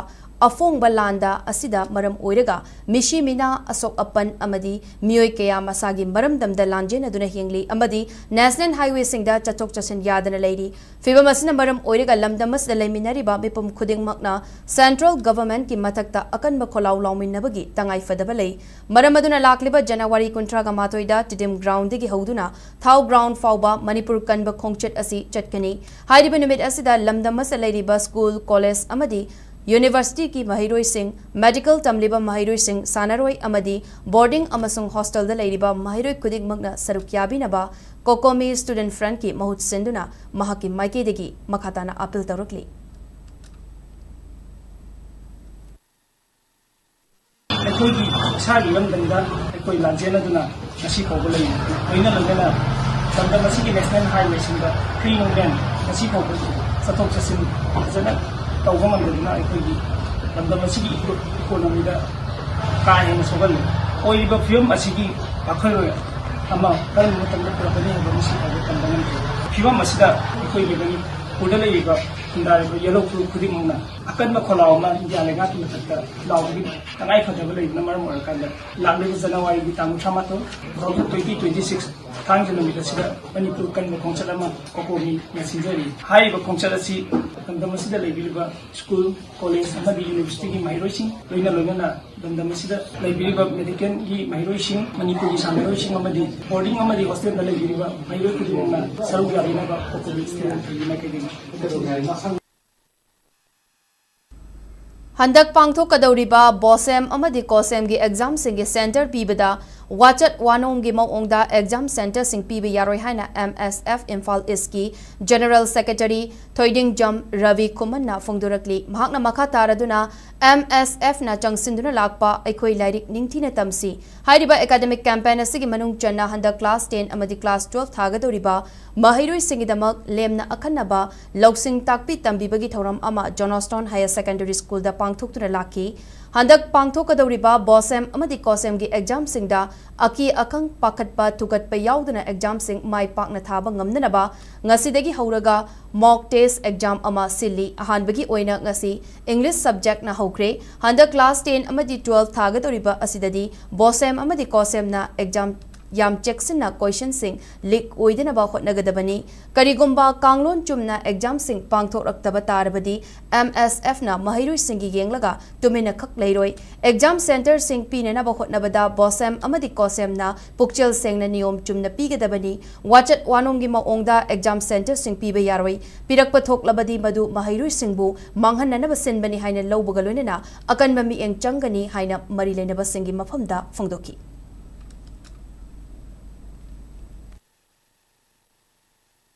ꯑꯐꯣꯡꯕ ꯂꯥꯟꯗ ꯑꯁꯤꯗ ꯃꯔꯝ ꯑꯣꯏꯔꯒ ꯃꯤꯁꯤ ꯃꯤꯅꯥ, ꯑꯁꯣꯛ ꯑꯄꯟ ꯑꯃꯗꯤ ꯃꯤꯑꯣꯏ ꯀꯌꯥ ꯃꯁꯥꯒꯤ ꯃꯔꯝꯗꯝꯗ ꯂꯥꯟꯖꯦꯟꯅꯗꯨꯅ ꯍꯤꯡꯂꯤ ꯑꯃꯗꯤ ꯅꯦꯁꯅꯦꯜ ꯍꯥꯏꯋꯦꯁꯤꯡꯗ ꯆꯠꯊꯣꯛ ꯆꯠꯁꯤꯟ ꯌꯥꯗꯅ ꯂꯩꯔꯤ꯫ ꯐꯤꯚꯝ ꯑꯁꯤꯅ ꯃꯔꯝ ꯑꯣꯏꯔꯒ ꯂꯝꯗꯝ ꯑꯁꯤꯗ ꯂꯩꯃꯤꯟꯅꯔꯤꯕ ꯃꯤꯄꯨꯝ ꯈꯨꯗꯤꯡꯃꯛꯅ ꯁꯦꯟꯇ꯭ꯔꯦꯜ ꯒꯚꯔꯟꯃꯦꯟꯠꯀꯤ ꯃꯊꯛꯇ ꯑꯀꯟꯕ ꯈꯣꯜꯂꯥꯎ ꯂꯥꯎꯃꯤꯟꯅꯕꯒꯤ ꯇꯉꯥꯏꯐꯗꯕ ꯂꯩ꯫ ꯃꯔꯝ ꯑꯗꯨꯅ ꯂꯥꯛꯂꯤꯕ ꯖꯅꯋꯥꯔꯤ ꯀꯨꯟꯊ꯭ꯔꯥꯒ ꯃꯥꯊꯣꯏꯗ ꯇꯤꯗꯤꯝ ꯒ꯭ꯔꯥꯎꯟꯗꯒꯤ ꯍꯧꯗꯨꯅ ꯊꯥꯎ ꯒ꯭ꯔꯥꯎꯟ ꯐꯥꯎꯕ ꯃꯅꯤꯄꯨꯔ ꯀꯟꯕ ꯈꯣꯡꯆꯠ ꯑꯁꯤ ꯆꯠꯀꯅꯤ꯫ ꯍꯥꯏꯔꯤꯕ ꯅꯨꯃꯤꯠ ꯑꯁꯤꯗ ꯂꯝꯗꯝ ꯑꯁꯤꯗ ꯂꯩꯔꯤꯕ ꯁ꯭ꯀꯨꯜ, ꯀꯣꯂꯦꯖ ꯑꯃꯗꯤ ꯌꯨꯅꯤꯚꯔꯁꯤꯇꯤꯒꯤ ꯃꯍꯩꯔꯣꯏꯁꯤꯡ, ꯃꯦꯗꯤꯀꯦꯜ ꯇꯝꯂꯤꯕ ꯃꯍꯩꯔꯣꯏꯁꯤꯡ, ꯁꯥꯟꯅꯔꯣꯏ ꯑꯃꯗꯤ ꯕꯣꯔꯗꯤꯡ ꯑꯃꯁꯨꯡ ꯍꯣꯁꯇꯦꯜꯗ ꯂꯩꯔꯤꯕ ꯃꯍꯩꯔꯣꯏ ꯈꯨꯗꯤꯡꯃꯛꯅ ꯁꯔꯨꯛ ꯌꯥꯕꯤꯅꯕ ꯀꯣꯀꯣꯃꯤ ꯁ꯭ꯇꯨꯗꯦꯟꯠ ꯐ꯭ꯔꯟꯠꯀꯤ ꯃꯍꯨꯠ ꯁꯤꯟꯗꯨꯅ ꯃꯍꯥꯛꯀꯤ ꯃꯥꯏꯀꯩꯗꯒꯤ ꯃꯈꯥ ꯇꯥꯅ ꯑꯥꯄꯤꯜ ꯇꯧꯔꯛꯂꯤ꯫ ꯑꯩꯈꯣꯏꯒꯤ ꯏꯁꯥꯒꯤ ꯏꯔꯝꯗꯝꯗ ꯑꯩꯈꯣꯏ ꯂꯥꯟꯖꯦꯟꯅꯗꯨꯅ ꯉꯁꯤ ꯐꯥꯎꯕ ꯂꯩꯔꯤ꯫ ꯂꯣꯏꯅ ꯂꯣꯏꯅꯅ ꯂꯝꯗꯝ ꯑꯁꯤꯒꯤ ꯅꯦꯁꯅꯦꯜ ꯍꯥꯏꯋꯦꯁꯤꯡꯗ ꯐ꯭ꯔꯤ ꯃꯨꯚꯃꯦꯟꯠ ꯉꯁꯤ ꯐꯥꯎꯕ ꯆꯠꯊꯣꯛ ꯆꯠꯁꯤꯟ ꯐꯖꯅ ꯇꯧꯕ ꯉꯝꯗꯗꯨꯅ ꯑꯩꯈꯣꯏꯒꯤ ꯂꯝꯗꯝ ꯑꯁꯤꯒꯤ ꯏꯀꯣ-, ꯏꯀꯣꯅꯣꯃꯤꯗ ꯀꯥ ꯍꯦꯟꯅ ꯁꯣꯛꯍꯜꯂꯤ꯫ ꯑꯣꯏꯔꯤꯕ ꯐꯤꯕꯝ ꯑꯁꯤꯒꯤ ꯋꯥꯈꯜꯂꯣꯟ ꯑꯃ ꯀꯔꯝꯕ ꯃꯇꯝꯗ ꯄꯨꯔꯛꯀꯅꯤ ꯍꯥꯏꯕ ꯉꯁꯤ ꯐꯥꯎꯕ ꯇꯝꯕ ꯉꯝꯗ꯭ꯔꯤ꯫ ꯐꯤꯕꯝ ꯑꯁꯤꯗ ꯑꯩꯈꯣꯏꯒꯤ ꯃꯅꯤꯄꯨꯔꯗ ꯂꯩꯔꯤꯕ ꯈꯨꯟꯗꯥꯔꯤꯕ ꯌꯦꯜꯍꯧ ꯐꯨꯔꯨꯞ ꯈꯨꯗꯤꯡꯃꯛꯅ ꯑꯀꯟꯕ ꯈꯣꯜꯂꯥꯎ ꯑꯃ ꯏꯟꯗꯤꯌꯥ ꯂꯩꯉꯥꯛꯀꯤ ꯃꯊꯛꯇ ꯂꯥꯎꯕꯒꯤ ꯇꯉꯥꯏ ꯐꯗꯕ ꯂꯩꯕꯅ ꯃꯔꯝ ꯑꯣꯏꯔꯀꯥꯟꯗ ꯂꯥꯛꯂꯤꯕ ꯖꯅꯋꯥꯔꯤꯒꯤ ꯇꯥꯡ ꯀꯨꯟꯊ꯭ꯔꯥ ꯃꯥꯊꯣꯏ, ꯇ꯭ꯋꯦꯟꯇꯤ ꯇ꯭ꯋꯦꯟꯇꯤ ꯁꯤꯛꯁ, ꯊꯥꯡꯖ ꯅꯨꯃꯤꯠ ꯑꯁꯤꯗ ꯃꯅꯤꯄꯨꯔ ꯀꯟꯕ ꯈꯣꯡꯆꯠ ꯑꯃ ꯀꯣꯀꯣꯃꯤꯅ ꯁꯤꯟꯖꯔꯤ꯫ ꯍꯥꯏꯔꯤꯕ ꯈꯣꯡꯆꯠ ꯑꯁꯤ ꯂꯝꯗꯝ ꯑꯁꯤꯗ ꯂꯩꯕꯤꯔꯤꯕ ꯁ꯭ꯀꯨꯜ, ꯀꯣꯂꯦꯖ ꯑꯃꯗꯤ ꯌꯨꯅꯤꯚꯔꯁꯤꯇꯤꯒꯤ ꯃꯍꯩꯔꯣꯏꯁꯤꯡ, ꯂꯣꯏꯅ ꯂꯣꯏꯅꯅ ꯂꯝꯗꯝ ꯑꯁꯤꯗ ꯂꯩꯕꯤꯔꯤꯕ ꯃꯦꯗꯤꯀꯦꯜꯒꯤ ꯃꯍꯩꯔꯣꯏꯁꯤꯡ, ꯃꯅꯤꯄꯨꯔꯒꯤ ꯁꯥꯟꯅꯔꯣꯏꯁꯤꯡ ꯑꯃꯗꯤ ꯕꯣꯔꯗꯤꯡ ꯑꯃꯗꯤ ꯍꯣꯁꯇꯦꯜꯗ ꯂꯩꯕꯤꯔꯤꯕ ꯃꯍꯩꯔꯣꯏ ꯈꯨꯗꯤꯡꯃꯛꯅ ꯁꯔꯨꯛ ꯌꯥꯕꯤꯅꯕ ꯀꯣꯀꯣꯃꯤ ꯁ꯭ꯇꯨꯗꯦꯟꯠ ꯐ꯭ꯔꯟꯠꯀꯤ ꯃꯥꯏꯀꯩꯗꯒꯤ ꯍꯟꯗꯛ ꯄꯥꯡꯊꯣꯛꯀꯗꯧꯔꯤꯕ ꯕꯣꯁꯦꯝ ꯑꯃꯗꯤ ꯀꯣꯁꯦꯝꯒꯤ ꯑꯦꯛꯖꯥꯝꯁꯤꯡꯒꯤ ꯁꯦꯟꯇꯔ ꯄꯤꯕꯗ ꯋꯥꯆꯠ ꯋꯥꯅꯣꯝꯒꯤ ꯃꯑꯣꯡꯗ exam centreꯁꯤꯡ ꯄꯤꯕ ꯌꯥꯔꯣꯏ ꯍꯥꯏꯅ M S F ꯏꯝꯐꯥꯜ ꯏꯁꯀꯤ General Secretary ꯊꯣꯏꯗꯤꯡꯖꯝ ꯔꯕꯤ ꯈꯨꯃꯟꯅ ꯐꯣꯡꯗꯣꯔꯛꯂꯤ꯫ ꯃꯍꯥꯛꯅ ꯃꯈꯥ ꯇꯥꯔꯗꯨꯅ, M S Fꯅ ꯆꯪꯁꯤꯟꯗꯨꯅ ꯂꯥꯛꯄ ꯑꯩꯈꯣꯏ ꯂꯥꯏꯔꯤꯛ ꯅꯤꯡꯊꯤꯅ ꯇꯝꯁꯤ꯫ ꯍꯥꯏꯔꯤꯕ academic campaign ꯑꯁꯤꯒꯤ ꯃꯅꯨꯡ ꯆꯟꯅ ꯍꯟꯗꯛ class ten ꯑꯃꯗꯤ class twelve ꯊꯥꯒꯗꯧꯔꯤꯕ ꯃꯍꯩꯔꯣꯏꯁꯤꯡꯒꯤꯗꯃꯛ ꯂꯦꯝꯅ ꯑꯈꯟꯅꯕ ꯂꯧꯁꯤꯡ ꯇꯥꯛꯄꯤ ꯇꯝꯕꯤꯕꯒꯤ ꯊꯧꯔꯝ ꯑꯃ Johnston Higher Secondary Schoolꯗ ꯄꯥꯡꯊꯣꯛꯇꯨꯅ ꯂꯥꯛꯈꯤ꯫ ꯍꯟꯗꯛ ꯄꯥꯡꯊꯣꯛꯀꯗꯧꯔꯤꯕ BOSEM ꯑꯃꯗꯤ COSEMꯒꯤ examꯁꯤꯡꯗ ꯑꯀꯤ ꯑꯈꯪ, ꯄꯥꯈꯠꯄ, ꯊꯨꯀꯠꯄ ꯌꯥꯎꯗꯅ examꯁꯤꯡ ꯃꯥꯏ ꯄꯥꯛꯅ ꯊꯥꯕ ꯉꯝꯅꯅꯕ ꯉꯁꯤꯗꯒꯤ ꯍꯧꯔꯒ mock test exam ꯑꯃ ꯁꯤꯜꯂꯤ꯫ ꯑꯍꯥꯟꯕꯒꯤ ꯑꯣꯏꯅ ꯉꯁꯤ English subjectꯅ ꯍꯧꯈ꯭ꯔꯦ꯫ ꯍꯟꯗꯛ class ten ꯑꯃꯗꯤ twelve ꯊꯥꯒꯗꯧꯔꯤꯕ ꯑꯁꯤꯗꯗꯤ BOSEM ꯑꯃꯗꯤ COSEMꯅ exam ꯌꯥꯝ ꯆꯦꯛꯁꯤꯟꯅ questionꯁꯤꯡ leak ꯑꯣꯏꯗꯅꯕ ꯍꯣꯠꯅꯒꯗꯕꯅꯤ꯫ ꯀꯔꯤꯒꯨꯝꯕ ꯀꯥꯡꯂꯣꯟ ꯆꯨꯝꯅ examꯁꯤꯡ ꯄꯥꯡꯊꯣꯛꯂꯛꯇꯕ ꯇꯥꯔꯕꯗꯤ, M S Fꯅ ꯃꯍꯩꯔꯣꯏꯁꯤꯡꯒꯤ ꯌꯦꯡꯂꯒ ꯇꯨꯃꯤꯟꯅ ꯈꯛ ꯂꯩꯔꯣꯏ꯫ Exam centreꯁꯤꯡ ꯄꯤꯅꯅꯕ ꯍꯣꯠꯅꯕꯗ BOSEM ꯑꯃꯗꯤ COSEMꯅ ꯄꯨꯛꯆꯦꯜ ꯁꯦꯡꯅ ꯅꯤꯌꯣꯝ ꯆꯨꯝꯅ ꯄꯤꯒꯗꯕꯅꯤ꯫ ꯋꯥꯆꯠ ꯋꯥꯅꯣꯝꯒꯤ ꯃꯑꯣꯡꯗ exam centreꯁꯤꯡ ꯄꯤꯕ ꯌꯥꯔꯣꯏ꯫ ꯄꯤꯔꯛꯄ ꯊꯣꯛꯂꯕꯗꯤ ꯃꯗꯨ ꯃꯍꯩꯔꯣꯏꯁꯤꯡꯕꯨ ꯃꯥꯡꯍꯟꯅꯅꯕ ꯁꯤꯟꯕꯅꯤ ꯍꯥꯏꯅ ꯂꯧꯕꯒ ꯂꯣꯏꯅꯅ ꯑꯀꯟꯕ ꯃꯤꯠꯌꯦꯡ ꯆꯪꯒꯅꯤ ꯍꯥꯏꯅ ꯃꯔꯤ ꯂꯩꯅꯕꯁꯤꯡꯒꯤ ꯃꯐꯝꯗ ꯐꯣꯡꯗꯣꯛꯈꯤ꯫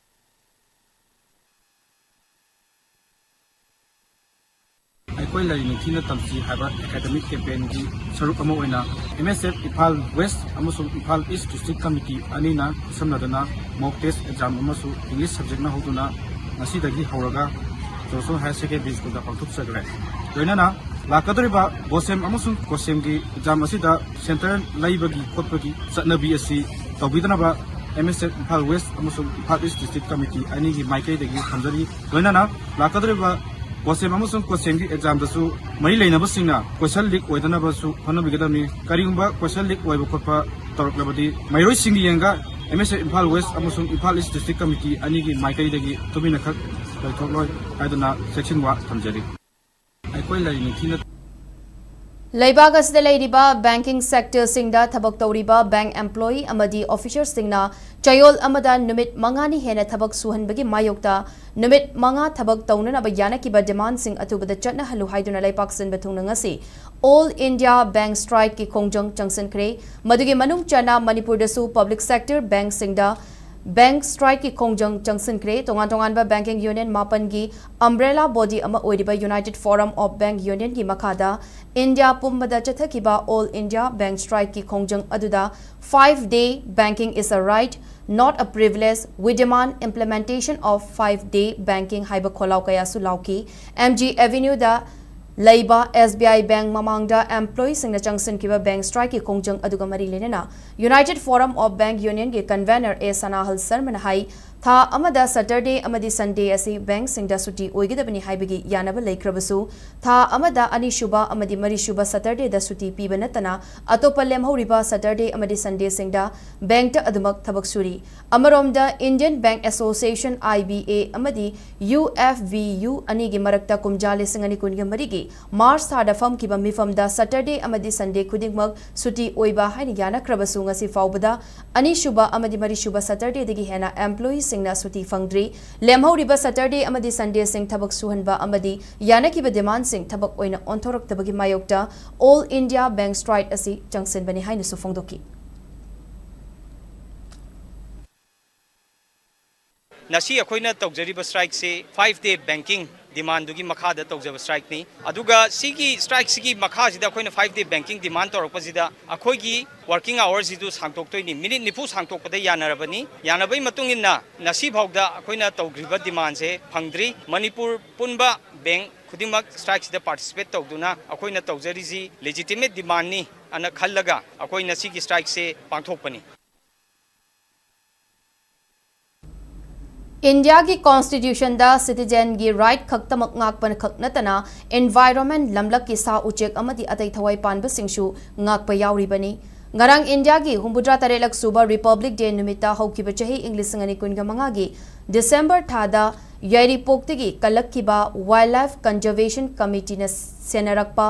ꯑꯩꯈꯣꯏ ꯂꯥꯏꯔꯤꯛ ꯅꯤꯡꯊꯤꯅ ꯇꯝꯁꯤ ꯍꯥꯏꯕ academic campaignꯒꯤ ꯁꯔꯨꯛ ꯑꯃ ꯑꯣꯏꯅ M S F Imphal West ꯑꯃꯁꯨꯡ ꯏꯝꯐꯥꯜ East District Committee ꯑꯅꯤꯅ ꯈꯨꯠꯁꯝꯅꯗꯨꯅ mock test exam ꯑꯃꯁꯨ English subjectꯅ ꯍꯧꯗꯨꯅ ꯉꯁꯤꯗꯒꯤ ꯍꯧꯔꯒ Johnston Higher Secondary Schoolꯗ ꯄꯥꯡꯊꯣꯛꯆꯈ꯭ꯔꯦ꯫ ꯂꯣꯏꯅꯅ ꯂꯥꯛꯀꯗꯧꯔꯤꯕ BOSEM ꯑꯃꯁꯨꯡ COSEMꯒꯤ exam ꯑꯁꯤꯗ center ꯂꯩꯕꯒꯤ ꯈꯣꯠꯄꯒꯤ ꯆꯠꯅꯕꯤ ꯑꯁꯤ ꯇꯧꯕꯤꯗꯅꯕ M S F Imphal West ꯑꯃꯁꯨꯡ ꯏꯝꯐꯥꯜ East District Committee ꯑꯅꯤꯒꯤ ꯃꯥꯏꯀꯩꯗꯒꯤ ꯊꯝꯖꯔꯤ꯫ ꯂꯣꯏꯅꯅ ꯂꯥꯛꯀꯗꯧꯔꯤꯕ BOSEM ꯑꯃꯁꯨꯡ COSEMꯒꯤ examꯗꯁꯨ ꯃꯔꯤ ꯂꯩꯅꯕꯁꯤꯡꯅ question leak ꯑꯣꯏꯗꯅꯕꯁꯨ ꯍꯣꯠꯅꯕꯤꯒꯗꯕꯅꯤ꯫ ꯀꯔꯤꯒꯨꯝꯕ question leak ꯑꯣꯏꯕ ꯈꯣꯠꯄ ꯇꯧꯔꯛꯂꯕꯗꯤ ꯃꯍꯩꯔꯣꯏꯁꯤꯡꯒꯤ ꯌꯦꯡꯉꯒ M S F Imphal West ꯑꯃꯁꯨꯡ ꯏꯝꯐꯥꯜ East District Committee ꯑꯅꯤꯒꯤ ꯃꯥꯏꯀꯩꯗꯒꯤ ꯇꯨꯃꯤꯟꯅꯈꯛ ꯂꯩꯊꯣꯛꯂꯣꯏ ꯍꯥꯏꯗꯨꯅ ꯆꯦꯛꯁꯤꯟꯋꯥ ꯊꯝꯖꯔꯤ꯫ ꯑꯩꯈꯣꯏ ꯂꯥꯏꯔꯤꯛ ꯅꯤꯡꯊꯤꯅ ꯂꯩꯕꯥꯛ ꯑꯁꯤꯗ ꯂꯩꯔꯤꯕ banking sectorꯁꯤꯡꯗ ꯊꯕꯛ ꯇꯧꯔꯤꯕ bank employee ꯑꯃꯗꯤ officerꯁꯤꯡꯅ ꯆꯌꯣꯜ ꯑꯃꯗ ꯅꯨꯃꯤꯠ ꯃꯉꯥꯅꯤ ꯍꯦꯟꯅ ꯊꯕꯛ ꯁꯨꯍꯟꯕꯒꯤ ꯃꯥꯌꯣꯛꯇ ꯅꯨꯃꯤꯠ ꯃꯉꯥ ꯊꯕꯛ ꯇꯧꯅꯅꯕ ꯌꯥꯅꯈꯤꯕ demandꯁꯤꯡ ꯑꯊꯨꯕꯗ ꯆꯠꯅꯍꯜꯂꯨ ꯍꯥꯏꯗꯨꯅ ꯂꯩꯕꯥꯛ ꯁꯤꯟꯕ ꯊꯨꯡꯅ ꯉꯁꯤ All India Bank Strikeꯀꯤ ꯈꯣꯡꯖꯪ ꯆꯪꯁꯤꯟꯈ꯭ꯔꯦ꯫ ꯃꯗꯨꯒꯤ ꯃꯅꯨꯡ ꯆꯟꯅ ꯃꯅꯤꯄꯨꯔꯗꯁꯨ public sector bankꯁꯤꯡꯗ bank strikeꯀꯤ ꯈꯣꯡꯖꯪ ꯆꯪꯁꯤꯟꯈ꯭ꯔꯦ꯫ ꯇꯣꯉꯥꯟ ꯇꯣꯉꯥꯟꯕ banking union ꯃꯥꯄꯟꯒꯤ umbrella body ꯑꯃ ꯑꯣꯏꯔꯤꯕ United Forum of Bank Unionꯒꯤ ꯃꯈꯥꯗ ꯏꯟꯗꯤꯌꯥ ꯄꯨꯝꯕꯗ ꯆꯠꯊꯈꯤꯕ All India Bank Strikeꯀꯤ ꯈꯣꯡꯖꯪ ꯑꯗꯨꯗ Five day banking is a right, not a privilege. We demand implementation of five day banking ꯍꯥꯏꯕ ꯈꯣꯜꯂꯥꯎ ꯀꯌꯥꯁꯨ ꯂꯥꯎꯈꯤ꯫ MG Avenueꯗ ꯂꯩꯕ SBI Bank ꯃꯃꯥꯡꯗ employeeꯁꯤꯡꯅ ꯆꯪꯁꯤꯟꯈꯤꯕ bank strikeꯀꯤ ꯈꯣꯡꯖꯪ ꯑꯗꯨꯒ ꯃꯔꯤ ꯂꯩꯅꯅ United Forum of Bank Unionꯒꯤ convener A ꯁꯅꯥꯍꯜ ꯁꯔꯃꯅ ꯍꯥꯏ, ꯊꯥ ꯑꯃꯗ Saturday ꯑꯃꯗꯤ Sunday ꯑꯁꯤ bankꯁꯤꯡꯗ ꯁꯨꯇꯤ ꯑꯣꯏꯒꯗꯕꯅꯤ ꯍꯥꯏꯕꯒꯤ ꯌꯥꯅꯕ ꯂꯩꯈ꯭ꯔꯕꯁꯨ, ꯊꯥ ꯑꯃꯗ ꯑꯅꯤꯁꯨꯕ ꯑꯃꯗꯤ ꯃꯔꯤꯁꯨꯕ Saturdayꯗ ꯁꯨꯇꯤ ꯄꯤꯕ ꯅꯠꯇꯅ ꯑꯇꯣꯞꯄ ꯂꯦꯝꯍꯧꯔꯤꯕ Saturday ꯑꯃꯗꯤ Sundayꯁꯤꯡꯗ bankꯇ ꯑꯗꯨꯃꯛ ꯊꯕꯛ ꯁꯨꯔꯤ꯫ ꯑꯃꯔꯣꯝꯗ Indian Bank Association, IBA, ꯑꯃꯗꯤ UFBU ꯑꯅꯤꯒꯤ ꯃꯔꯛꯇ ꯀꯨꯝꯖꯥ ꯂꯤꯁꯤꯡ ꯑꯅꯤ ꯀꯨꯟꯒ ꯃꯔꯤꯒꯤ March ꯊꯥꯗ ꯐꯝꯈꯤꯕ ꯃꯤꯐꯝꯗ Saturday ꯑꯃꯗꯤ Sunday ꯈꯨꯗꯤꯡꯃꯛ ꯁꯨꯇꯤ ꯑꯣꯏꯕ ꯍꯥꯏꯅ ꯌꯥꯅꯈ꯭ꯔꯕꯁꯨ, ꯉꯁꯤ ꯐꯥꯎꯕꯗ ꯑꯅꯤꯁꯨꯕ ꯑꯃꯗꯤ ꯃꯔꯤꯁꯨꯕ Saturdayꯗꯒꯤ ꯍꯦꯟꯅ employeeꯁꯤꯡꯅ ꯁꯨꯇꯤ ꯐꯪꯗ꯭ꯔꯤ꯫ ꯂꯦꯝꯍꯧꯔꯤꯕ Saturday ꯑꯃꯗꯤ Sundayꯁꯤꯡ ꯊꯕꯛ ꯁꯨꯍꯟꯕ ꯑꯃꯗꯤ ꯌꯥꯅꯈꯤꯕ demandꯁꯤꯡ ꯊꯕꯛ ꯑꯣꯏꯅ ꯑꯣꯟꯊꯣꯔꯛꯇꯕꯒꯤ ꯃꯥꯌꯣꯛꯇ All India Bank Strike ꯑꯁꯤ ꯆꯪꯁꯤꯟꯕꯅꯤ ꯍꯥꯏꯅꯁꯨ ꯐꯣꯡꯗꯣꯛꯈꯤ꯫ ꯉꯁꯤ ꯑꯩꯈꯣꯏꯅ ꯇꯧꯖꯔꯤꯕ strikeꯁꯤ five day banking demandꯗꯨꯒꯤ ꯃꯈꯥꯗ ꯇꯧꯖꯕ strikeꯅꯤ꯫ ꯑꯗꯨꯒ ꯁꯤꯒꯤ strikeꯁꯤꯒꯤ ꯃꯈꯥꯁꯤꯗ ꯑꯩꯈꯣꯏꯅ five day banking demand ꯇꯧꯔꯛꯄꯁꯤꯗ ꯑꯩꯈꯣꯏꯒꯤ working hoursꯁꯤꯁꯨ ꯁꯥꯡꯗꯣꯛꯇꯣꯏꯅꯤ꯫ ꯃꯤꯅꯤꯠ ꯅꯤꯐꯨ ꯁꯥꯡꯗꯣꯛꯄꯗ ꯌꯥꯅꯔꯕꯅꯤ꯫ ꯌꯥꯅꯕꯒꯤ ꯃꯇꯨꯡ ꯏꯟꯅ ꯉꯁꯤ ꯐꯥꯎꯗ ꯑꯩꯈꯣꯏꯅ ꯇꯧꯈ꯭ꯔꯤꯕ demandꯁꯦ ꯐꯪꯗ꯭ꯔꯤ꯫ ꯃꯅꯤꯄꯨꯔ ꯄꯨꯝꯕ bank ꯈꯨꯗꯤꯡꯃꯛ strikeꯁꯤꯗ participate ꯇꯧꯗꯨꯅ ꯑꯩꯈꯣꯏꯅ ꯇꯧꯖꯔꯤꯁꯤ legitimate demandꯅꯤ ꯑꯅ ꯈꯜꯂꯒ ꯑꯩꯈꯣꯏ ꯉꯁꯤꯒꯤ strikeꯁꯦ ꯄꯥꯡꯊꯣꯛꯄꯅꯤ꯫ ꯏꯟꯗꯤꯌꯥꯒꯤ constitutionꯗ citizenꯒꯤ right ꯈꯛꯇꯃꯛ ꯉꯥꯛꯄ ꯈꯛ ꯅꯠꯇꯅ environment, ꯂꯝꯂꯛꯀꯤ ꯁꯥ ꯎꯆꯦꯛ ꯑꯃꯗꯤ ꯑꯇꯩ ꯊꯋꯥꯏ ꯄꯥꯟꯕꯁꯤꯡꯁꯨ ꯉꯥꯛꯄ ꯌꯥꯎꯔꯤꯕꯅꯤ꯫ ꯉꯔꯥꯡ ꯏꯟꯗꯤꯌꯥꯒꯤ ꯍꯨꯝꯐꯨꯇꯔꯥ ꯇꯔꯦꯠꯂꯛ ꯁꯨꯕ Republic Day ꯅꯨꯃꯤꯠꯇ ꯍꯧꯈꯤꯕ ꯆꯍꯤ ꯏꯪ ꯂꯤꯁꯤꯡ ꯑꯅꯤ ꯀꯨꯟꯒ ꯃꯉꯥꯒꯤ December ꯊꯥꯗ ꯌꯥꯏꯔꯤꯄꯣꯛꯇꯒꯤ ꯀꯜꯂꯛꯈꯤꯕ Wildlife Conservation Committeeꯅ ꯁꯦꯟꯅꯔꯛꯄ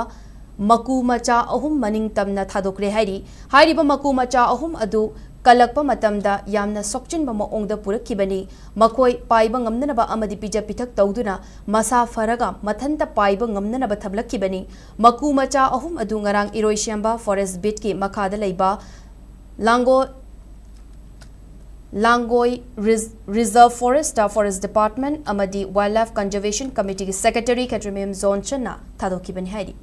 ꯃꯀꯨ ꯃꯆꯥ ꯑꯍꯨꯝ ꯃꯅꯤꯡ ꯇꯝꯅ ꯊꯥꯗꯣꯛꯈ꯭ꯔꯦ ꯍꯥꯏꯔꯤ꯫ ꯍꯥꯏꯔꯤꯕ ꯃꯀꯨ ꯃꯆꯥ ꯑꯍꯨꯝ ꯑꯗꯨ ꯀꯜꯂꯛꯄ ꯃꯇꯝꯗ ꯌꯥꯝꯅ ꯁꯣꯛꯆꯤꯟꯕ ꯃꯑꯣꯡꯗ ꯄꯨꯔꯛꯈꯤꯕꯅꯤ꯫ ꯃꯈꯣꯏ ꯄꯥꯏꯕ ꯉꯝꯅꯅꯕ ꯑꯃꯗꯤ ꯄꯤꯖ ꯄꯤꯊꯛ ꯇꯧꯗꯨꯅ ꯃꯁꯥ ꯐꯔꯒ ꯃꯊꯟꯇ ꯄꯥꯏꯕ ꯉꯝꯅꯅꯕ ꯊꯝꯂꯛꯈꯤꯕꯅꯤ꯫ ꯃꯀꯨ ꯃꯆꯥ ꯑꯍꯨꯝ ꯑꯗꯨ ꯉꯔꯥꯡ ꯏꯔꯣꯏꯁꯦꯝꯕ ꯐꯣꯔꯦꯁ ꯕꯤꯠꯀꯤ ꯃꯈꯥꯗ ꯂꯩꯕ ꯂꯥꯡꯒꯣ-, ꯂꯥꯡꯒꯣꯏ ꯔꯤꯖ-, ꯔꯤꯖꯔꯚ ꯐꯣꯔꯦꯁꯇ ꯐꯣꯔꯦꯁ ꯗꯤꯄꯥꯔꯠꯃꯦꯟꯠ ꯑꯃꯗꯤ ꯋꯥꯏꯜꯗ ꯂꯥꯏꯐ ꯀꯟꯖꯔꯚꯦꯁꯟ ꯀꯃꯤꯇꯤꯒꯤ ꯁꯦꯀ꯭ꯔꯦꯇꯔꯤ ꯈꯦꯇ꯭ꯔꯤꯃꯌꯨꯝ ꯖꯣꯟꯁꯟꯅ ꯊꯥꯗꯣꯛꯈꯤꯕꯅꯤ ꯍꯥꯏꯔꯤ꯫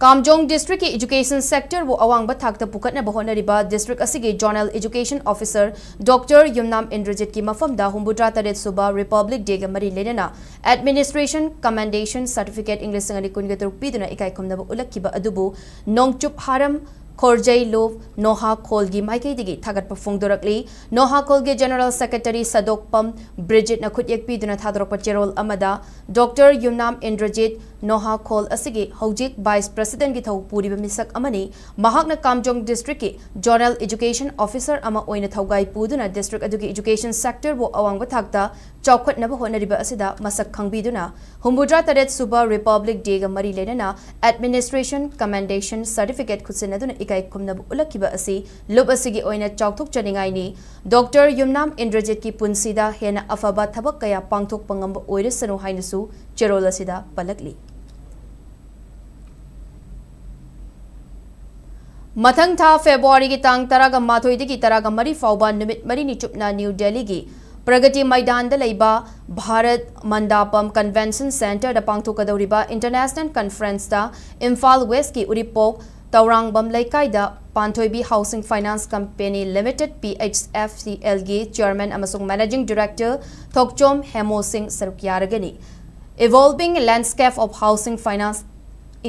ꯀꯥꯝꯖꯣꯡ ꯗꯤꯁꯇ꯭ꯔꯤꯛꯀꯤ ꯏꯖꯨꯀꯦꯁꯟ ꯁꯦꯛꯇꯔꯕꯨ ꯑꯋꯥꯡꯕ ꯊꯥꯛꯇ ꯄꯨꯈꯠꯅꯕ ꯍꯣꯠꯅꯔꯤꯕ ꯗꯤꯁꯇ꯭ꯔꯤꯛ ꯑꯁꯤꯒꯤ ꯖꯣꯅꯦꯜ ꯏꯖꯨꯀꯦꯁꯟ ꯑꯣꯐꯤꯁꯔ ꯗꯣꯛꯇꯔ ꯌꯨꯝꯅꯥꯝ ꯏꯟꯗ꯭ꯔꯖꯤꯠꯀꯤ ꯃꯐꯝꯗ ꯍꯨꯝꯐꯨꯇꯔꯥ ꯇꯔꯦꯠ ꯁꯨꯕ ꯔꯤꯄꯕ꯭ꯂꯤꯛ ꯗꯦꯒ ꯃꯔꯤ ꯂꯩꯅꯅ ꯑꯦꯗꯃꯤꯅꯤꯁꯇ꯭ꯔꯦꯁꯟ ꯀꯃꯦꯟꯗꯦꯁꯟ ꯁꯔꯇꯤꯐꯤꯀꯦꯠ ꯏꯪ ꯂꯤꯁꯤꯡ ꯑꯅꯤ ꯀꯨꯟꯒ ꯇꯔꯨꯛ ꯄꯤꯗꯨꯅ ꯏꯀꯥꯏ ꯈꯨꯝꯅꯕ ꯎꯠꯂꯛꯈꯤꯕ ꯑꯗꯨꯕꯨ ꯅꯣꯡꯆꯨꯞ ꯍꯥꯔꯝ ꯈꯣꯔꯖꯩ ꯂꯨꯞ ꯅꯣꯍꯥ ꯈꯣꯜꯒꯤ ꯃꯥꯏꯀꯩꯗꯒꯤ ꯊꯥꯒꯠꯄ ꯐꯣꯡꯗꯣꯔꯛꯂꯤ꯫ ꯅꯣꯍꯥ ꯈꯣꯜꯒꯤ ꯖꯦꯅꯔꯦꯜ ꯁꯦꯀ꯭ꯔꯦꯇꯔꯤ ꯁꯗꯣꯛꯄꯝ ꯕ꯭ꯔꯤꯖꯤꯠꯅ ꯈꯨꯠꯌꯦꯛ ꯄꯤꯗꯨꯅ ꯊꯥꯗꯣꯔꯛꯄ ꯆꯦꯔꯣꯜ ꯑꯃꯗ ꯗꯣꯛꯇꯔ ꯌꯨꯝꯅꯥꯝ ꯏꯟꯗ꯭ꯔꯖꯤꯠ ꯅꯣꯍꯥ ꯈꯣꯜ ꯑꯁꯤꯒꯤ ꯍꯧꯖꯤꯛ ꯚꯥꯏꯁ ꯄ꯭ꯔꯦꯁꯤꯗꯦꯟꯠꯀꯤ ꯊꯧ ꯄꯨꯔꯤꯕ ꯃꯤꯁꯛ ꯑꯃꯅꯤ꯫ ꯃꯍꯥꯛꯅ ꯀꯥꯝꯖꯣꯡ ꯗꯤꯁꯇ꯭ꯔꯤꯛꯀꯤ ꯖꯣꯅꯦꯜ ꯏꯖꯨꯀꯦꯁꯟ ꯑꯣꯐꯤꯁꯔ ꯑꯃ ꯑꯣꯏꯅ ꯊꯧꯒꯥꯏ ꯄꯨꯗꯨꯅ ꯗꯤꯁꯇ꯭ꯔꯤꯛ ꯑꯗꯨꯒꯤ ꯏꯖꯨꯀꯦꯁꯟ ꯁꯦꯛꯇꯔꯕꯨ ꯑꯋꯥꯡꯕ ꯊꯥꯛꯇ ꯆꯥꯎꯈꯠꯅꯕ ꯍꯣꯠꯅꯔꯤꯕ ꯑꯁꯤꯗ ꯃꯁꯛ ꯈꯪꯕꯤꯗꯨꯅ ꯍꯨꯝꯐꯨꯇꯔꯥ ꯇꯔꯦꯠ ꯁꯨꯕ ꯔꯤꯄꯕ꯭ꯂꯤꯛ ꯗꯦꯒ ꯃꯔꯤ ꯂꯩꯅꯅ ꯑꯦꯗꯃꯤꯅꯤꯁꯇ꯭ꯔꯦꯁꯟ ꯀꯃꯦꯟꯗꯦꯁꯟ ꯁꯔꯇꯤꯐꯤꯀꯦꯠ ꯈꯨꯠꯁꯤꯟꯅꯗꯨꯅ ꯏꯀꯥꯏ ꯈꯨꯝꯅꯕ ꯎꯠꯂꯛꯈꯤꯕ ꯑꯁꯤ ꯂꯨꯞ ꯑꯁꯤꯒꯤ ꯑꯣꯏꯅ ꯆꯥꯎꯊꯣꯛꯆꯅꯤꯡꯉꯥꯏꯅꯤ꯫ ꯗꯣꯛꯇꯔ ꯌꯨꯝꯅꯥꯝ ꯏꯟꯗ꯭ꯔꯖꯤꯠꯀꯤ ꯄꯨꯟꯁꯤꯗ ꯍꯦꯟꯅ ꯑꯐꯕ ꯊꯕꯛ ꯀꯌꯥ ꯄꯥꯡꯊꯣꯛꯄ ꯉꯝꯕ ꯑꯣꯏꯔꯁꯅꯨ ꯍꯥꯏꯅꯁꯨ ꯆꯦꯔꯣꯜ ꯑꯁꯤꯗ ꯄꯜꯂꯛꯂꯤ꯫ ꯃꯊꯪ ꯊꯥ ꯐꯦꯕ꯭ꯔꯨꯋꯥꯔꯤꯒꯤ ꯇꯥꯡ ꯇꯔꯥꯒ ꯃꯥꯊꯣꯏꯗꯒꯤ ꯇꯔꯥꯒ ꯃꯔꯤ ꯐꯥꯎꯕ ꯅꯨꯃꯤꯠ ꯃꯔꯤꯅꯤ ꯆꯨꯞꯅ ꯅ꯭ꯌꯨ ꯗꯦꯜꯂꯤꯒꯤ ꯄ꯭ꯔꯒꯇꯤ ꯃꯩꯗꯥꯟꯗ ꯂꯩꯕ ꯚꯥꯔꯠ ꯃꯟꯗꯥꯄꯝ ꯀꯟꯚꯦꯟꯁꯟ ꯁꯦꯟꯇꯔꯗ ꯄꯥꯡꯊꯣꯛꯀꯗꯧꯔꯤꯕ ꯏꯟꯇꯔꯅꯦꯁꯅꯦꯜ ꯀꯟꯐꯔꯦꯟꯁꯇ ꯏꯝꯐꯥꯜ ꯋꯦꯁꯀꯤ ꯎꯔꯤꯄꯣꯛ ꯇꯧꯔꯥꯡꯕꯝ ꯂꯩꯀꯥꯏꯗ Panthoibi housing finance company limited, P H F C ꯑꯦꯜꯒꯤ ꯆꯤꯌꯔꯃꯦꯟ ꯑꯃꯁꯨꯡ ꯃꯦꯅꯦꯖꯤꯡ ꯗꯤꯔꯦꯛꯇꯔ ꯊꯣꯛꯆꯣꯝ ꯍꯦꯃꯣ ꯁꯤꯡ ꯁꯔꯨꯛ ꯌꯥꯔꯒꯅꯤ꯫ Evolving Landscape of Housing Finance,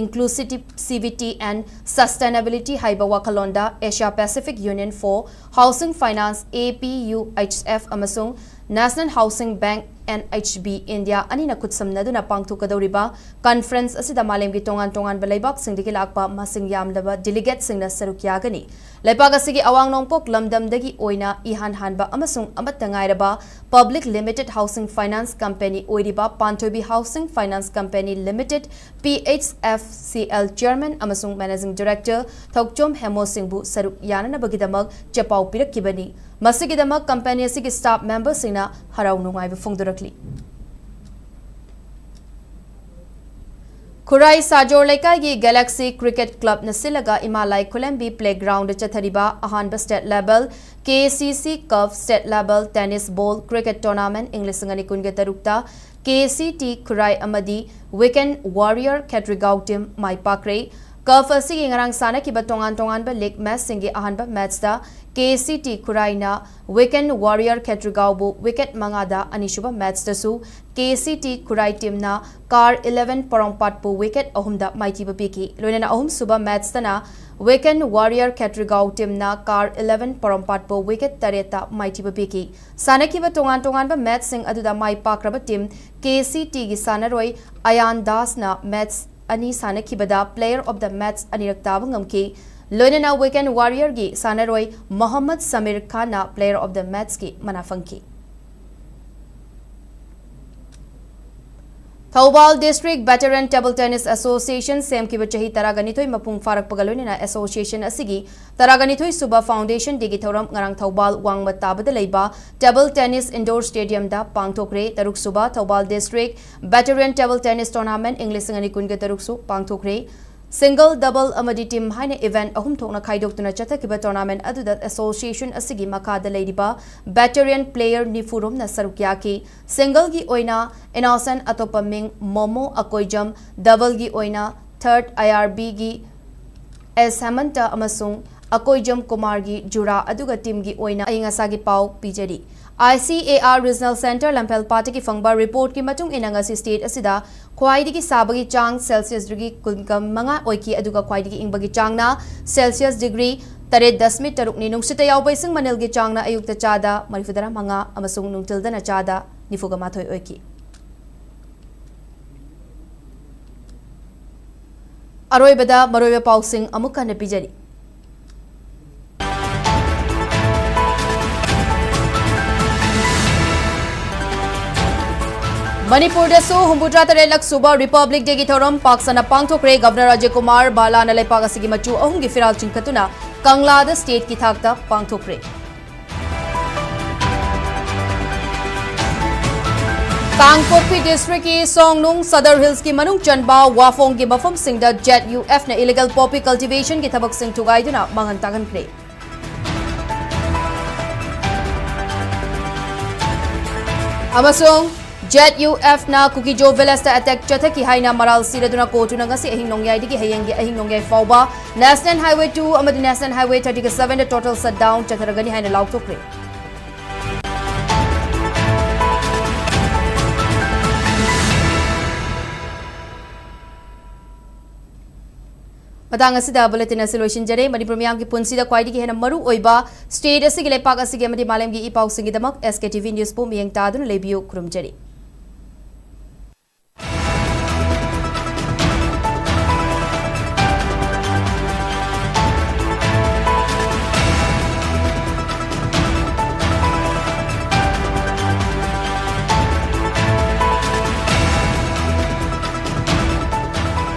Inclusivity and Sustainability ꯍꯥꯏꯕ ꯋꯥꯈꯜꯂꯣꯟꯗ Asia Pacific Union for Housing Finance, A P U H F, ꯑꯃꯁꯨꯡ National Housing Bank N H B India ꯑꯅꯤꯅ ꯈꯨꯠꯁꯝꯅꯗꯨꯅ ꯄꯥꯡꯊꯣꯛꯀꯗꯧꯔꯤꯕ conference ꯑꯁꯤꯗ ꯃꯥꯂꯦꯝꯒꯤ ꯇꯣꯉꯥꯟ ꯇꯣꯉꯥꯟꯕ ꯂꯩꯕꯥꯛꯁꯤꯡꯗꯒꯤ ꯂꯥꯛꯄ ꯃꯁꯤꯡ ꯌꯥꯝꯂꯕ delegateꯁꯤꯡꯅ ꯁꯔꯨꯛ ꯌꯥꯒꯅꯤ꯫ ꯂꯩꯕꯥꯛ ꯑꯁꯤꯒꯤ ꯑꯋꯥꯡ ꯅꯣꯡꯄꯣꯛ ꯂꯝꯗꯝꯗꯒꯤ ꯑꯣꯏꯅ ꯏꯍꯥꯟ ꯍꯥꯟꯕ ꯑꯃꯁꯨꯡ ꯑꯃꯠꯇ ꯉꯥꯏꯔꯕ Public Limited Housing Finance Company ꯑꯣꯏꯔꯤꯕ ꯄꯥꯟꯊꯣꯏꯕꯤ Housing Finance Company Limited, P H F C L Chairman ꯑꯃꯁꯨꯡ Managing Director ꯊꯧꯆꯣꯝ ꯍꯦꯃꯣ ꯁꯤꯡꯕꯨ ꯁꯔꯨꯛ ꯌꯥꯅꯅꯕꯒꯤꯗꯃꯛ ꯆꯦꯄꯥꯎ ꯄꯤꯔꯛꯈꯤꯕꯅꯤ꯫ ꯃꯁꯤꯒꯤꯗꯃꯛ company ꯑꯁꯤꯒꯤ staff memberꯁꯤꯡꯅ ꯍꯔꯥꯎ ꯅꯨꯡꯉꯥꯏꯕ ꯐꯣꯡꯗꯣꯔꯛꯂꯤ꯫ ꯈꯨꯔꯥꯏ ꯁꯥꯖꯣꯔ ꯂꯩꯀꯥꯏꯒꯤ Galaxy Cricket Clubꯅ ꯁꯤꯜꯂꯒ ꯏꯃꯥ ꯂꯥꯏ ꯈꯨꯂꯦꯝꯕꯤ playgroundꯗ ꯆꯠꯊꯔꯤꯕ ꯑꯍꯥꯟꯕ state level K C C CUF state level tennis ball cricket tournament ꯏꯪ ꯂꯤꯁꯤꯡ ꯑꯅꯤ ꯀꯨꯟꯒ ꯇꯔꯨꯛꯇ K C T ꯈꯨꯔꯥꯏ ꯑꯃꯗꯤ Weekend Warrior ꯈꯦꯇ꯭ꯔꯤꯒꯥꯎ team ꯃꯥꯏ ꯄꯥꯛꯈ꯭ꯔꯦ꯫ CUF ꯑꯁꯤꯒꯤ ꯉꯔꯥꯡ ꯁꯥꯟꯅꯈꯤꯕ ꯇꯣꯉꯥꯟ ꯇꯣꯉꯥꯟꯕ league matchꯁꯤꯡꯒꯤ ꯑꯍꯥꯟꯕ matchꯇ K C T ꯈꯨꯔꯥꯏꯅ Weekend Warrior ꯈꯦꯇ꯭ꯔꯤꯒꯥꯎꯕꯨ wicket ꯃꯉꯥꯗ ꯑꯅꯤꯁꯨꯕ matchꯇꯁꯨ K C T ꯈꯨꯔꯥꯏ teamꯅ CAR eleven ꯄꯣꯔꯣꯝꯄꯥꯠꯄꯨ wicket ꯑꯍꯨꯝꯗ ꯃꯥꯏꯊꯤꯕ ꯄꯤꯈꯤ꯫ ꯂꯣꯏꯅꯅ ꯑꯍꯨꯝꯁꯨꯕ matchꯇꯅ Weekend Warrior ꯈꯦꯇ꯭ꯔꯤꯒꯥꯎ teamꯅ CAR eleven ꯄꯣꯔꯣꯝꯄꯥꯠꯄꯨ wicket ꯇꯔꯦꯠꯇ ꯃꯥꯏꯊꯤꯕ ꯄꯤꯈꯤ꯫ ꯁꯥꯟꯅꯈꯤꯕ ꯇꯣꯉꯥꯟ ꯇꯣꯉꯥꯟꯕ matchꯁꯤꯡ ꯑꯗꯨꯗ ꯃꯥꯏ ꯄꯥꯛꯈ꯭ꯔꯕ team K C Tꯒꯤ ꯁꯥꯟꯅꯔꯣꯏ ꯑꯌꯥꯟ ꯗꯥꯁꯅ match ꯑꯅꯤ ꯁꯥꯟꯅꯈꯤꯕꯗ player of the match ꯑꯅꯤꯔꯛ ꯇꯥꯕ ꯉꯝꯈꯤ꯫ ꯂꯣꯏꯅꯅ Weekend Warriorꯒꯤ ꯁꯥꯟꯅꯔꯣꯏ ꯃꯣꯍꯝꯃꯗ ꯁꯃꯤꯔ ꯈꯥꯟꯅ player of the matchꯀꯤ ꯃꯅꯥ ꯐꯪꯈꯤ꯫ Thoubal District Veteran Table Tennis Association ꯁꯦꯝꯈꯤꯕ ꯆꯍꯤ ꯇꯔꯥꯒ ꯅꯤꯊꯣꯏ ꯃꯄꯨꯡ ꯐꯥꯔꯛꯄꯒ ꯂꯣꯏꯅꯅ association ꯑꯁꯤꯒꯤ ꯇꯔꯥꯒ ꯅꯤꯊꯣꯏ ꯁꯨꯕ foundation dayꯒꯤ ꯊꯧꯔꯝ ꯉꯔꯥꯡ ꯊꯧꯕꯥꯜ ꯋꯥꯡꯃ ꯇꯥꯕꯗ ꯂꯩꯕ table tennis indoor stadiumꯗ ꯄꯥꯡꯊꯣꯛꯈ꯭ꯔꯦ꯫ ꯇꯔꯨꯛ ꯁꯨꯕ Thoubal District Veteran Table Tennis Tournament ꯏꯪ ꯂꯤꯁꯤꯡ ꯑꯅꯤ ꯀꯨꯟꯒ ꯇꯔꯨꯛꯁꯨ ꯄꯥꯡꯊꯣꯛꯈ꯭ꯔꯦ꯫ Single, double ꯑꯃꯗꯤ team ꯍꯥꯏꯅ event ꯑꯍꯨꯝ ꯊꯣꯛꯅ ꯈꯥꯏꯗꯣꯛꯇꯨꯅ ꯆꯠꯊꯈꯤꯕ tournament ꯑꯗꯨꯗ association ꯑꯁꯤꯒꯤ ꯃꯈꯥꯗ ꯂꯩꯔꯤꯕ veteran player ꯅꯤꯐꯨ ꯔꯣꯝꯅ ꯁꯔꯨꯛ ꯌꯥꯈꯤ꯫ Singleꯒꯤ ꯑꯣꯏꯅ Innocent ꯑꯇꯣꯞꯄ ꯃꯤꯡ ꯃꯣꯃꯣ ꯑꯀꯣꯏꯖꯝ, doubleꯒꯤ ꯑꯣꯏꯅ third I R Bꯒꯤ S ꯍꯦꯃꯟꯇ ꯑꯃꯁꯨꯡ ꯑꯀꯣꯏꯖꯝ ꯀꯨꯃꯥꯔꯒꯤ ꯖꯨꯔꯥ ꯑꯗꯨꯒ teamꯒꯤ ꯑꯣꯏꯅ ꯑꯏꯪ ꯑꯁꯥꯒꯤ ꯄꯥꯎ ꯄꯤꯖꯔꯤ꯫ I C A R Regional Centre ꯂꯝꯐꯦꯜ ꯄꯥꯠꯇꯒꯤ ꯐꯪꯕ reportꯀꯤ ꯃꯇꯨꯡ ꯏꯟꯅ ꯉꯁꯤ state ꯑꯁꯤꯗ ꯈ꯭ꯋꯥꯏꯗꯒꯤ ꯁꯥꯕꯒꯤ ꯆꯥꯡ Celsius degree ꯀꯨꯟꯒ ꯃꯉꯥ ꯑꯣꯏꯈꯤ, ꯑꯗꯨꯒ ꯈ꯭ꯋꯥꯏꯗꯒꯤ ꯏꯪꯕꯒꯤ ꯆꯥꯡꯅ Celsius degree ꯇꯔꯦꯠ ꯗꯁꯃꯤꯛ ꯇꯔꯨꯛꯅꯤ꯫ ꯅꯨꯡꯁꯤꯠꯇ ꯌꯥꯎꯕ ꯏꯁꯤꯡ ꯃꯅꯤꯜꯒꯤ ꯆꯥꯡꯅ ꯑꯌꯨꯛꯇ ꯆꯥꯗ ꯃꯔꯤꯐꯨꯇꯔꯥ ꯃꯉꯥ ꯑꯃꯁꯨꯡ ꯅꯨꯡꯊꯤꯜꯗꯅ ꯆꯥꯗ ꯅꯤꯐꯨꯒ ꯃꯥꯊꯣꯏ ꯑꯣꯏꯈꯤ꯫ ꯑꯔꯣꯏꯕꯗ ꯃꯔꯨꯑꯣꯏꯕ ꯄꯥꯎꯁꯤꯡ ꯑꯃꯨꯛ ꯍꯟꯅ ꯄꯤꯖꯔꯤ꯫ ꯃꯅꯤꯄꯨꯔꯗꯁꯨ ꯍꯨꯝꯐꯨꯇꯔꯥ ꯇꯔꯦꯠꯂꯛ ꯁꯨꯕ ꯔꯤꯄꯕ꯭ꯂꯤꯛ ꯗꯦꯒꯤ ꯊꯧꯔꯝ ꯄꯥꯛ ꯁꯟꯅ ꯄꯥꯡꯊꯣꯛꯈ꯭ꯔꯦ꯫ ꯒꯚꯔꯅꯔ ꯑꯖꯌ ꯀꯨꯃꯥꯔ ꯚꯥꯂꯥꯅ ꯂꯩꯄꯥꯛ ꯑꯁꯤꯒꯤ ꯃꯆꯨ ꯑꯍꯨꯝꯒꯤ ꯐꯤꯔꯥꯜ ꯆꯤꯡꯈꯠꯇꯨꯅ ꯀꯪꯂꯥꯗ ꯁ꯭ꯇꯦꯠꯀꯤ ꯊꯥꯛꯇ ꯄꯥꯡꯊꯣꯛꯈ꯭ꯔꯦ꯫ ꯀꯥꯡꯄꯣꯛꯄꯤ ꯗꯤꯁꯇ꯭ꯔꯤꯛꯀꯤ ꯁꯣꯡꯅꯨꯡ ꯁꯗꯔ ꯍꯤꯜꯁꯀꯤ ꯃꯅꯨꯡ ꯆꯟꯕ ꯋꯥꯐꯣꯡꯒꯤ ꯃꯐꯝꯁꯤꯡꯗ ꯖꯦꯠ ꯌꯨ ꯑꯦꯐꯅ ꯏꯂꯤꯒꯦꯜ ꯄꯣꯄꯤ ꯀꯜꯇꯤꯚꯦꯁꯟꯒꯤ ꯊꯕꯛꯁꯤꯡ ꯊꯨꯒꯥꯏꯗꯨꯅ ꯃꯥꯡꯍꯟ ꯇꯥꯛꯍꯟꯈ꯭ꯔꯦ꯫ ꯑꯃꯁꯨꯡ ꯖꯦꯠ ꯌꯨ ꯑꯦꯐꯅ ꯀꯨꯀꯤꯖꯣ ꯚꯤꯂꯦꯖꯇ ꯑꯦꯇꯦꯛ ꯆꯠꯊꯈꯤ ꯍꯥꯏꯅ ꯃꯔꯥꯜ ꯁꯤꯔꯗꯨꯅ ꯀꯣꯔꯠꯇꯨꯅ ꯉꯁꯤ ꯑꯍꯤꯡ ꯅꯣꯡꯌꯥꯏꯗꯒꯤ ꯍꯌꯦꯡꯒꯤ ꯑꯍꯤꯡ ꯅꯣꯡꯌꯥꯏ ꯐꯥꯎꯕ National Highway two ꯑꯃꯗꯤ National Highway thirty sevenꯗ total shutdown ꯆꯠꯊꯔꯒꯅꯤ ꯍꯥꯏꯅ ꯂꯥꯎꯊꯣꯛꯈ꯭ꯔꯦ꯫ ꯃꯇꯥꯡ ꯑꯁꯤꯗ ꯕꯨꯂꯦꯇꯤꯟ ꯑꯁꯤ ꯂꯣꯏꯁꯤꯟꯖꯔꯦ꯫ ꯃꯅꯤꯄꯨꯔ ꯃꯤꯌꯥꯝꯒꯤ ꯄꯨꯟꯁꯤꯗ ꯈ꯭ꯋꯥꯏꯗꯒꯤ ꯍꯦꯟꯅ ꯃꯔꯨ ꯑꯣꯏꯕ ꯁ꯭ꯇꯦꯠ ꯑꯁꯤꯒꯤ, ꯂꯩꯄꯥꯛ ꯑꯁꯤꯒꯤ ꯑꯃꯗꯤ ꯃꯥꯂꯦꯝꯒꯤ E ꯄꯥꯎꯁꯤꯡꯒꯤꯗꯃꯛ S K T V Newsꯄꯨ ꯃꯤꯠꯌꯦꯡ ꯇꯥꯗꯨꯅ ꯂꯩꯕꯤꯌꯨ꯫ ꯈꯨꯔꯨꯝꯖꯔꯤ꯫